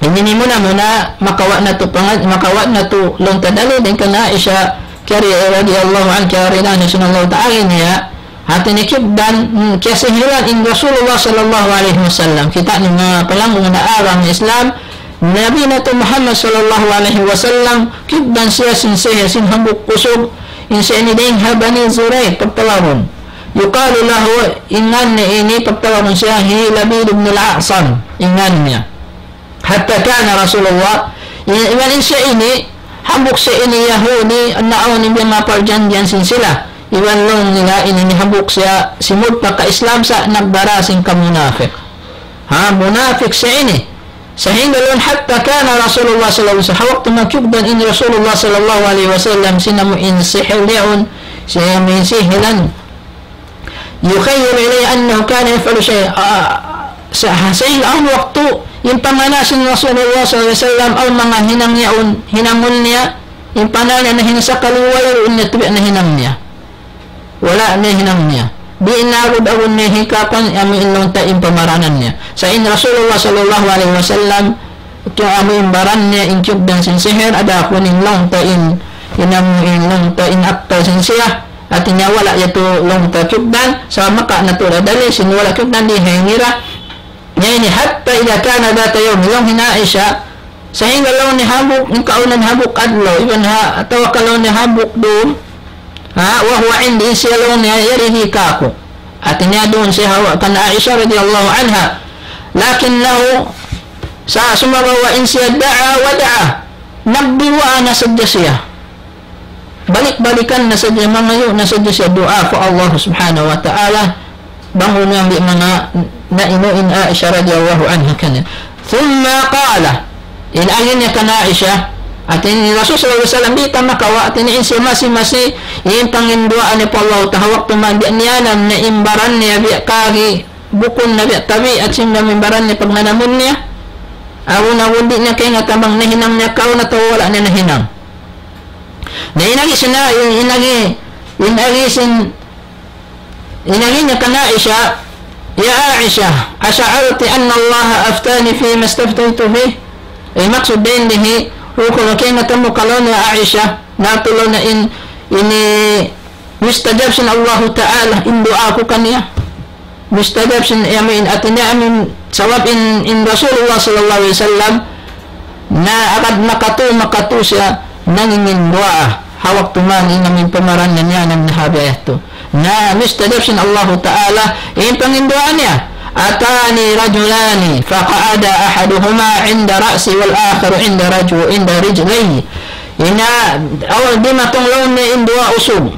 Ini muna-muna makawa' natu' panga-, makawa' natu' laung ta dalil dayn kan Aisha, kiyari-, radiyallahu anha, kiyaridahan sin Allah Ta'ala niya, hati niya kiyugdan, hmm, kiyasihilan in Rasulullah sallallahu alayhi wasallam. Kita' niyu manga palanggung na agama Islam, Nabi natu' Muhammad sallallahu alayhi wasallam, kiyugdan siya sin sihir, sin hambuuk usug, in siya ini dayn ha Bani Zurayq, pagtawagun. يقال له, in ngan niya ini, pagtawagun siya hi Labid ibn al-A'sam, in ngan niya. حتى كان رسول الله, i-, iban in siya ini, hambuuk siya ini Yahudi, naawn in biya' manga parjanjian sin sila. Iban laung nila ini, ini hambuuk siya simud pa ka-Islam sa' nagdara sin kamunafiq. Ha, munafiq siya ini. Sahingga laung, حتى كان رسول الله صلى الله عليه وسلم, ha waktu makiyugdan in Rasulullah sallallahu alayhi wasallam, sin amu in sihil yaun, sin amu in sihilan. يخيل إليه أنه كان يفعل شيئا. Ah, sa-, sa-, in awn waktu, in pangannal sin Rasulullah sallallahu alayhi wasallam, awn manga hinang yaun, hinangun niya, in pangannal niya nahinang sakali, wayruun na tuud nahinang niya. Wala' nahinang niya. Di' na agud-agud niya hikapan, amu in laung ta in pamaranan niya. Sa' in Rasulullah sallallahu alayhi wasallam, kiya amu in baran niya in kiyugdan sin sihir, adapun in laung ta in, in amu in laung ta in aktal sin siya, hati niya wala' yadtu laung ta kiyugdan, sa' maka natu' dalil sin wala' kiyugdan di' hingira. Na ini, حتى إذا كان ذات يوم, laung hi Aisha, sahingga laung niya hambuuk, in kaawnan hambuuk adlaw, iban ha, atawa ka laung niya hambuuk dum, ha, وهو عندي, in siya laung niya yari hi kāku'. Hati niya duun siya ha, kan Aisha radiyallahu anha. لكنه, sa' sumagawa' in siya دعا ودعا. Nagduwaa na sadja siya. Balik-balikan na sadja, mangayu' na sadja siya duwaa pa Allah Subhanahu wa Ta'ala. Bang unu in manga nainu in Aisha radiyallahu anha kaniya. ثم قال, in agi niya kan Aisha, hati niya in Rasul sallallahu alayhi wasallam, di' ta makawa', hati niya in siya masi-masi, in panginduwaa niya pa Allah Ta'ala, ha waktu man di' niya na, na in baran niya biya' kari, bukun na biya' tabiat sin na in baran niya pagnanamun niya. Awn-awn di' niya kaingatan bang nahinang niya kaw na atawa wala' niya nahinang. Na in agi sin, in agi, in agi sin, in agi niya kan Aisha, يا عائشة، أشعرت أن الله أفتاني فيما استفتيت فيه؟ In maksud dayn didtu, bukun kaingatan mu ka laung niya Aisha, na tuud na in, ini mustajab sin Allahu Ta'ala, in duwaa ku kaniya. Mustajab sin, amu in, hati niya amu in, sabab in, in Rasulullah sallallahu alayhi wasallam, na agad makatu, makatu siya, nanginduwaa, ha waktu man in amu in pamaran niya, niya, nang nahabi ayat tu. Na mustajab sin Allahu Ta'ala, in panginduwaa niya, أتاني رجلان فقعد أحدهما عند رأسي والآخر عند رجو-، عند رجلي. Ina, aw, dimatung laung niya in duwa usug.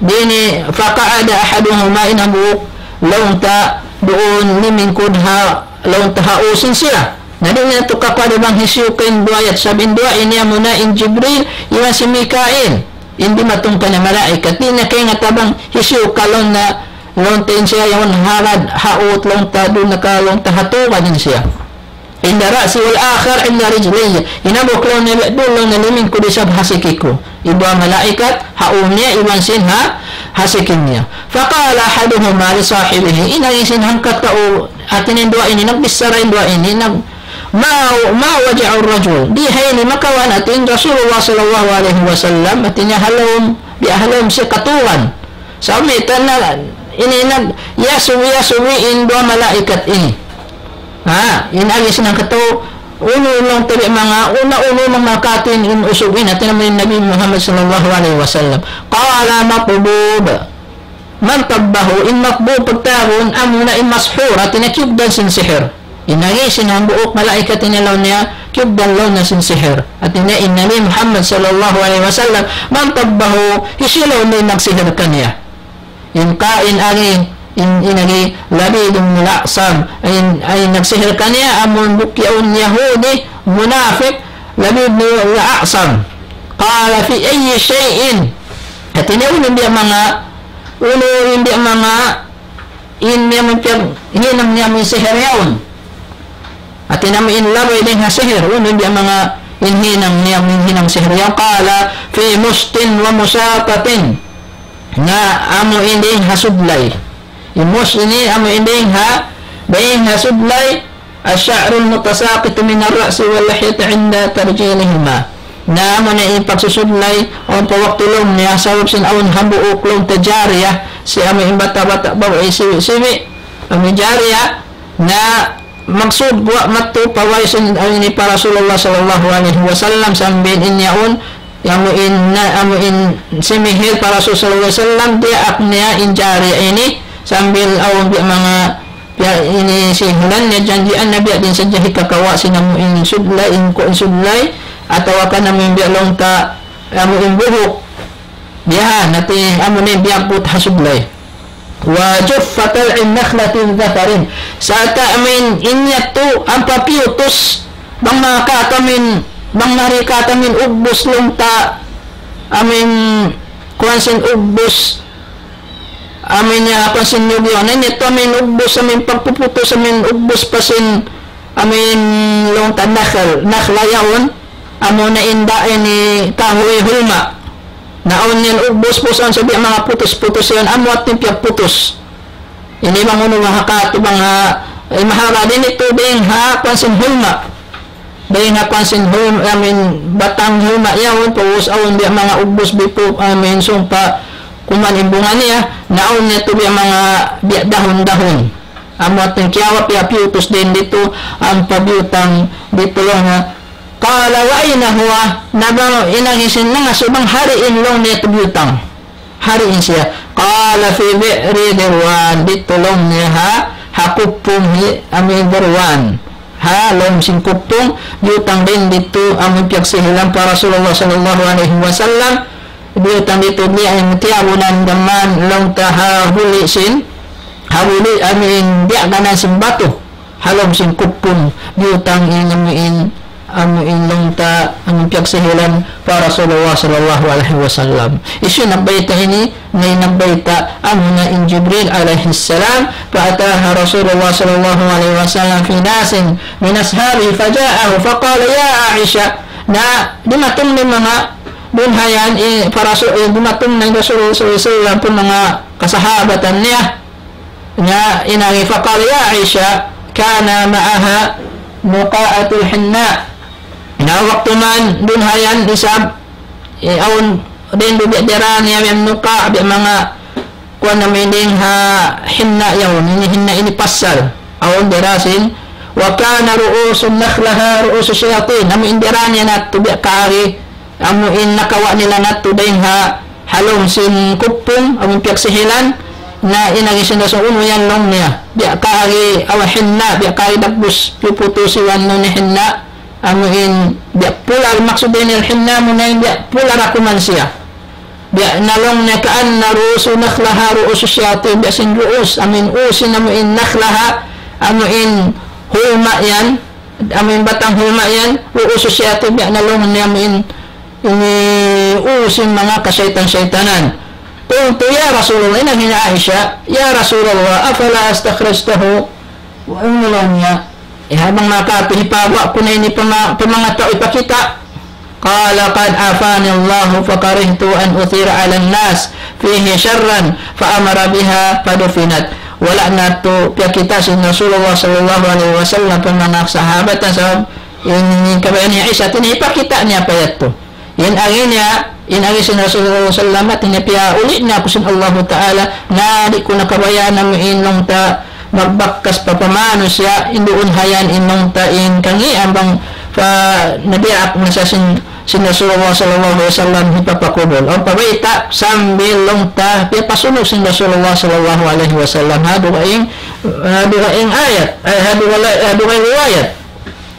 Di' ini, فقعد أحدهما, in hambuuk laung ta duun limingkud ha, laung ta ha ū sin siya. Na di' niya tu kakuwa' bang hisiyu ka in duwa yadtu, sabab in duwa ini amuna in Jibril, iban hi Mikail. In dimatung kaniya malaikat. Di' niya kaingatan bang hisiyu ka laung niya, laung ta in siya yaun ha rad, ha ū laung ta duun na ka laung ta ha tū ka in siya. عند رأسي والآخر عند رجلي. In hambuuk laung niya, duun laung niya limingkud isab ha siki ku. In duwa malaikat, ha ū niya, iban sin ha, ha siki niya. فقال أحدهما لصاحبه. In agi sin hangkatau, hāti niya in duwa ini, nagbichara in duwa ini, nag-, ما، ما وجع الرجل. Di ha ini makawa' hāti in Rasulullah صلى الله عليه وسلم, hāti niya ha lawm, di ha lawm siya katuran. Sa' mayta' na, ini nag-, yasuwi, yasuwi in duwa malaikat ini. Ha, in agi sin hangkatau, unu laung ta biya' manga, unu, unu manga katin in usug ini, hāti niya in Nabi Muhammad صلى الله عليه وسلم. قال مطبوب. من طبه, in matbub pagtawagun, amuna in mashur, hāti niya kiyugdan sin sihir. In agi sin hambuuk malaikat ini laung niya, kiyugdan laung niya sin sihir. Hāti niya in Nabi Muhammad صلى الله عليه وسلم, من طبه, hisiyu laung niya in nagsihir kaniya. In ka-, in agi, in, in agi, Labid ibn al-A'sam, in, in nagsihir kaniya, amun bukun yaun Yahudi, munapik, Labid ibn al-A'sam. قال في أي شيء. Hāti niya unu in biya' manga, unu in biya' manga, in niya amun piyaghinang niya amun sihir yaun. Hāti niya amun in labay dayn ha sihir, unu in biya' manga in hinang niya amun hinang sihir yaun. قال في مشط ومشاطة. Na amu in dayn ha sudlay. In musht ini amu in dayn ha, dayn ha sudlay, الشعر المتساقط من الرأس واللحية عند ترجيلهما. Na amu na in pagsusudlay, awn pa waktu laung niya, sabab sin awn hambuuk laung ta jariya, siya amu in bata'-bata' babai siwi'-siwi', amu jariya, na maksud wa' mattu pa way sin awn ini pa Rasulullah صلى الله عليه وسلم sambil in yaun, amu in, na, amu in simihir pa Rasul صلى الله عليه وسلم, diyaak niya in jariya ini, sambil awn biya' manga, biya' ini sihilan niya, janjian na biya' diin sadja hikakawa' sin amu in sudlay, in ku in sudlay, atawa kan amu in biya' laung ta, amu in buhuk, biya' ha, hāti amu na in biyagbut ha sudlay. وجف طلع نخلة ذفر. Sarta' amu in, in yadtu, ampa piyutus, bang mari katu' amu in, bang mari katu' amu in ugbus laung ta, amu in, kuwan sin ugbus, amu in ya, kuwan sin nyug yaun. Na in yadtu amu in ugbus, amu in pagpuputus, amu in ugbus pa sin, amu in laung ta nakhal, nakhla yaun. Amu na in da ini kahuy hulma. Na awn niya in ugbus-ubus awn sa biya' manga putus-putus yaun, amu hāti niya piyagputus. Ini bang unu ha katu' bang ha, eh, mahaba' diin yadtu dayn ha kuwan sin hulma. Dayn ha kuwan sin hulma, amu in batang hulma yaun, pag'ubus awn biya' manga ugbus bipu, amu in sumpa kuman in bunga niya, na awn niya yadtu biya' manga biya' dahun-dahun. Amu hāti niya kiyawa' piyapiyutus dayn ditu, ampa biyutang ditu laung niya. قال وأين هو؟ Na bang in agi sin nangasubu bang ha diin laung niya yadtu biyutang. Ha diin siya. قال في بئر ذروان. Ditu laung niya ha, ha kuppung hi, amu in Dhirwan. Ha lawm sin kuppung, biyutang dayn ditu, amu in piyagsihilan pa Rasulullah صلى الله عليه وسلم. Biyutang ditu niya in tiyabunan daman laung ta ha huli sin, ha huli amu in diyaganan sin batu. Ha lawm sin kuppung, biyutang in amu in, amu in laung ta, amu in piyagsihilan pa Rasulullah صلى الله عليه وسلم. Hisiyu in nagbayta' ini, na in nagbayta' amuna in Jibril عليه السلام, فأتاها رسول الله صلى الله عليه وسلم في ناس من أصحابه فجاءه فقال يا عائشة, na dimatung in manga dunhayan, eh, pa Rasul, eh, dimatung na in Rasul صلى الله عليه وسلم pa manga kasahabatan niya. Na in agi فقال يا عائشة كان معها نقاعة الحناء. Na waktu man dunhayan isab, eh, awn dayn duun biya' diyara niya amu in nuqa', biya' manga kuwan amu in dayn ha hinna yaun, ini hinna ini pasal. Awn diyara sin, وكان رؤوس نخلها رؤوس الشياطين. Amu in diyara niya yadtu biya' kari, amu in nakawa' nila yadtu dayn ha, ha lawm sin kuppung, amu in piyagsihilan, na in agi sin Rasul unu yan laung niya. Biya' kari, amu hinna, biya' kari dagbus, piyuputus iban unu hinna, amu in biya' pula, maksud dayn ha hinna amu na in biya' pula da kuman siya. Biya' na laung niya كأن رؤوس نخلها رؤوس الشياطين, biya' sin ru'us, amu in ū sin amu in nakhlaha, amu in hulma yan, amu in batang hulma yan, رؤوس الشياطين, biya' na laung niya amu in, ini ū sin manga kasaytan-saytanan. قلت يا رسول الله, in agi hi Aisha, يا رسول الله أفلا استخرجته؟ Unu laung niya, Eh, ha manga kafir, hipaguwa' ku na ini pa ma-, pa manga tau hipakita'. قال قد عافاني الله فكرهت أن أثير على الناس فيه شرا فأمر بها فدفنت. Wala' na tuud piyakita' sin Rasulullah sallallahu alayhi wasallam pa manga sahabat, sabab in, in kabayaan hi Aisha, hipakita' niya pa yadtu. In agi niya, in agi sin Rasulullah sallallahu alayhi wasallam, hāti niya piyauli' niya aku sin Allahu Ta'ala, na di' ku na kabayaan amu in laung ta magbakkas pa pamanusiya', in duun ha yan in laung ta in kangīan bang pa nabiak na sa sin, sin Rasulullah sallallahu alayhi wasallam hipapakubul. Awn pa bayta' sambil laung ta piyapasunug sin Rasulullah sallallahu alayhi wasallam ha dugaing, ha dugaing ayat, ay, ha duga-, ha dugaing riwayat.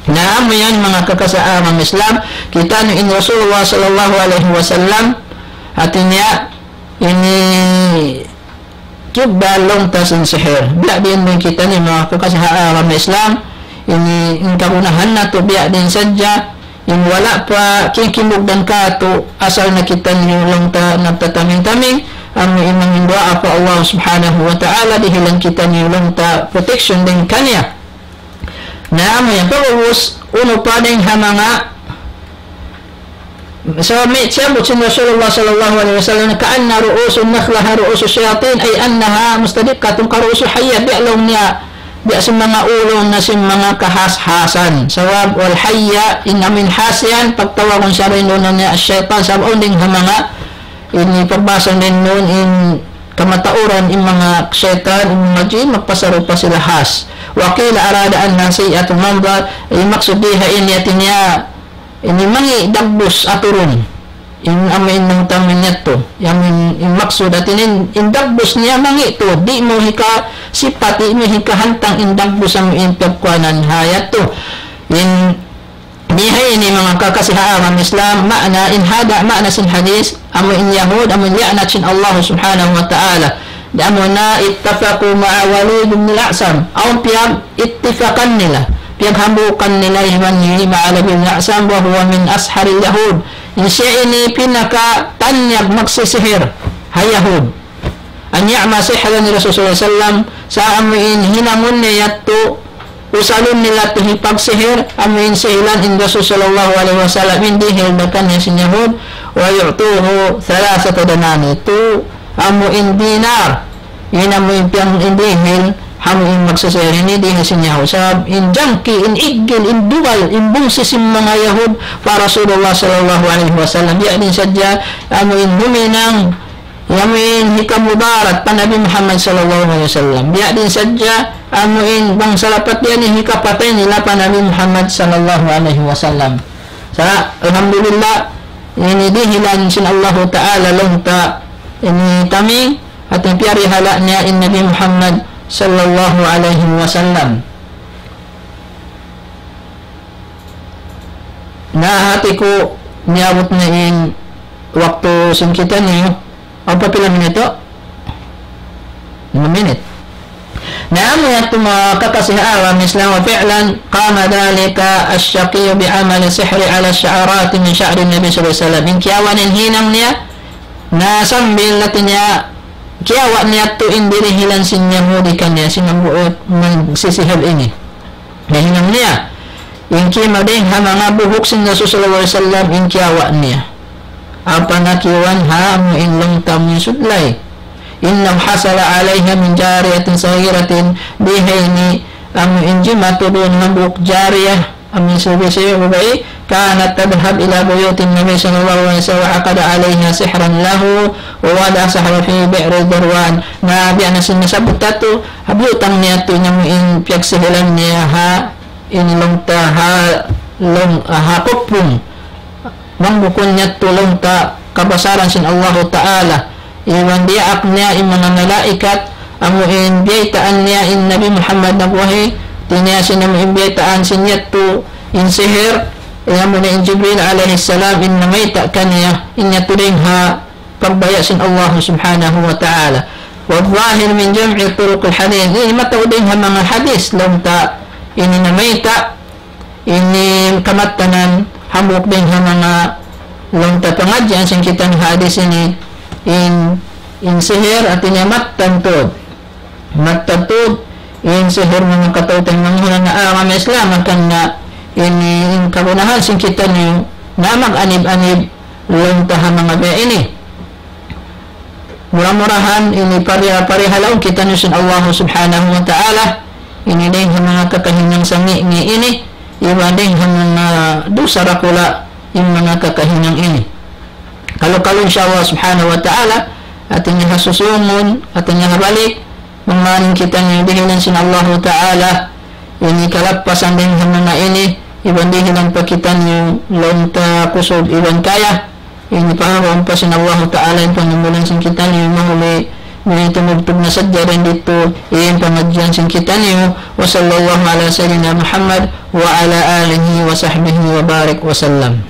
Na amu yan manga kakasi ha agama Islam, kitaniyu in Rasulullah sallallahu alayhi wasallam, hāti niya, ini tiyugbal laung ta sin sihir. Biya' diin in kitaniyu manga kakasi ha agama Islam, ini in kagunahan natu' biya' diin sadja, in wala' pa kikimugdan kātu', asal na kitaniyu laung ta nagtataming-taming, amu in manginduwaa pa Allah subhanahu wa ta'ala, dihilan kitaniyu laung ta protection dayn kaniya. Na amu yan, pag'ubus, unu pa dayn ha manga, so, may, siyambut sin Rasulullah sallallahu alayhi wasallam, كأن رؤوس النخلة رؤوس الشياطين، أي أنها مستدقة كرؤوس الحية, biya' laung niya, biya' sin manga ulu na sin manga kahas-hasan. Sabab, والحية, in amu in has yan, pagtawagun siya dayn duun niya, الشيطان, sabab awn dayn ha manga, ini pagbasa dayn duun in kamatauran in manga saytan, in manga jin, magpasarupa sila has. وقيل أراد أنها سيئة المنظر, in maksud di ha ini hāti niya, ini mangi' dagbus aturun. In amu in nangtang niya tu. Amu in, in maksud hāti niya, in dagbus niya mangi' tu. Di' mu hikasipat, di' mu hikahantang in dagbus amu in piyagkuhanan ha yadtu. In Di ha ini manga kakasi ha agama Islam, maana in hada, maana sin hadith, amu in Yahud, amu in liyaanat sin Allah subhanahu wa ta'ala. Di amu na اتفقوا مع وليد بن الأعصم. Awn piyag-ittifakan nila. Piyaghambuukan nila iban hi Ma'lab bin A'sam, وهو من أسحر اليهود. In siya ini pinakatanyag magsisihir ha Yahud. أن يعمى سحرا لرسول صلى الله عليه وسلم, sa amu in hinangun niya yadtu, usalun nila tu hipagsihir, amu in sihilan in Rasul sallallahu alayhi wasallam, in dihil da kaniya sin Yahud, ويعطوه ثلاثة دنانير, tu amu in dinar, in amu in piyang in dihil, amu in magsisihir ini dihil sin Yahud. Sabab in jangki, in iggil, in dugal, in bungsi sin manga Yahud, pa Rasulullah sallallahu alayhi wasallam, biya' diin sadja, amu in huminang, amu in hikamudarat pa Nabi Muhammad sallallahu alayhi wasallam. Biya' diin sadja, amu in bang salapat diyan in hikapatay nila pa Nabi Muhammad sallallahu alayhi wasallam. Sa, alhamdulillah, ini dihilan sin Allahu Ta'ala laung ta ini taming, hāti piyarihala' niya in Nabi Muhammad sallallahu alayhi wasallam. Na hāti ku miyabut na in waktu sin kitaniyu, awn pa pila minit? Lima minit. Na amu yadtu manga kakasi ha agama Islam, وفعلا قام ذلك الشقي بعمل سحر على شعرات من شعر النبي صلى الله عليه وسلم. In kiyawa' niya in hinang niya, na sambil hāti niya, kiyawa' niya yadtu in dirihilan sin Yahudi kaniya, sin hambuuk magsisihir ini. Nahinang niya. In kima dayn ha manga buhuk sin Rasul sallallahu alayhi wasallam, in kiyawa' niya. Apa na kiyawa' ha amu in laung ta amu in sudlay. إنه حصل عليها من جارية صغيرة, di ha ini amu in jimatu duun hambuuk jariyah, amu in sudlay siya babai, كانت تذهب إلى بيوت النبي صلى الله عليه وسلم وعقد عليها سحرا له ووضع سحرا في بئر ذروان. Na biya' na sin nasabbut ta tu, ha biyutang niya tu in amu in piyagsihilan niya ha, in laung ta ha, laung, ha kupung. Bang bukun niya tu laung ta kabasaran sin Allahu Ta'ala. Iban diyaak niya in manga malaikat, amu in biyaytaan niya in Nabi Muhammad nagwahi, hāti niya sin amu in biyaytaan sin yadtu in sihir, amu na in Jibril alayhi salam in namayta' kaniya, in yadtu dayn ha pagbaya' sin Allah subhanahu wa ta'ala. والظاهر من جمع طرق الحديث. Ini mataud dayn ha manga hadith, laung ta ini namayta', ini kamattanan hambuuk dayn ha manga laung ta pangadjian sin kita ha hadith ini, in, in sihir, hāti niya mattan tuud. Mattan tuud, In sihir manga kataw-taymanghuran ha agama Islam, hangkan na ini in kagunahan sin kitaniyu na mag-anib-anib laung ta ha manga biya' ini. Mura-murahan ini pariha-pariha laung kitaniyu sin Allah Subhanahu wa Ta'ala, ini dayng ha manga kakahinang sangi' ini, iban dayng ha manga dusa dakula' in manga kakahinang ini. Kalu-kalu insya Allah Subhanahu wa Ta'ala, hati niya ha susungun, hati niya ha balik, mamaning kitaniyu dihilan sin Allahu Ta'ala, ini kalappasan dayng ha manga ini, iban dihilan pa kitaniyu laung ta kusug iban kaya, ini pahawa ampa sin Allahu Ta'ala in pangimulan sin kitaniyu mahuli, ini tumugtug na sadja dayng didtu, in pangadjian sin kitaniyu, وصلى الله على سيدنا محمد وعلى آله وصحبه وبارك وسلم.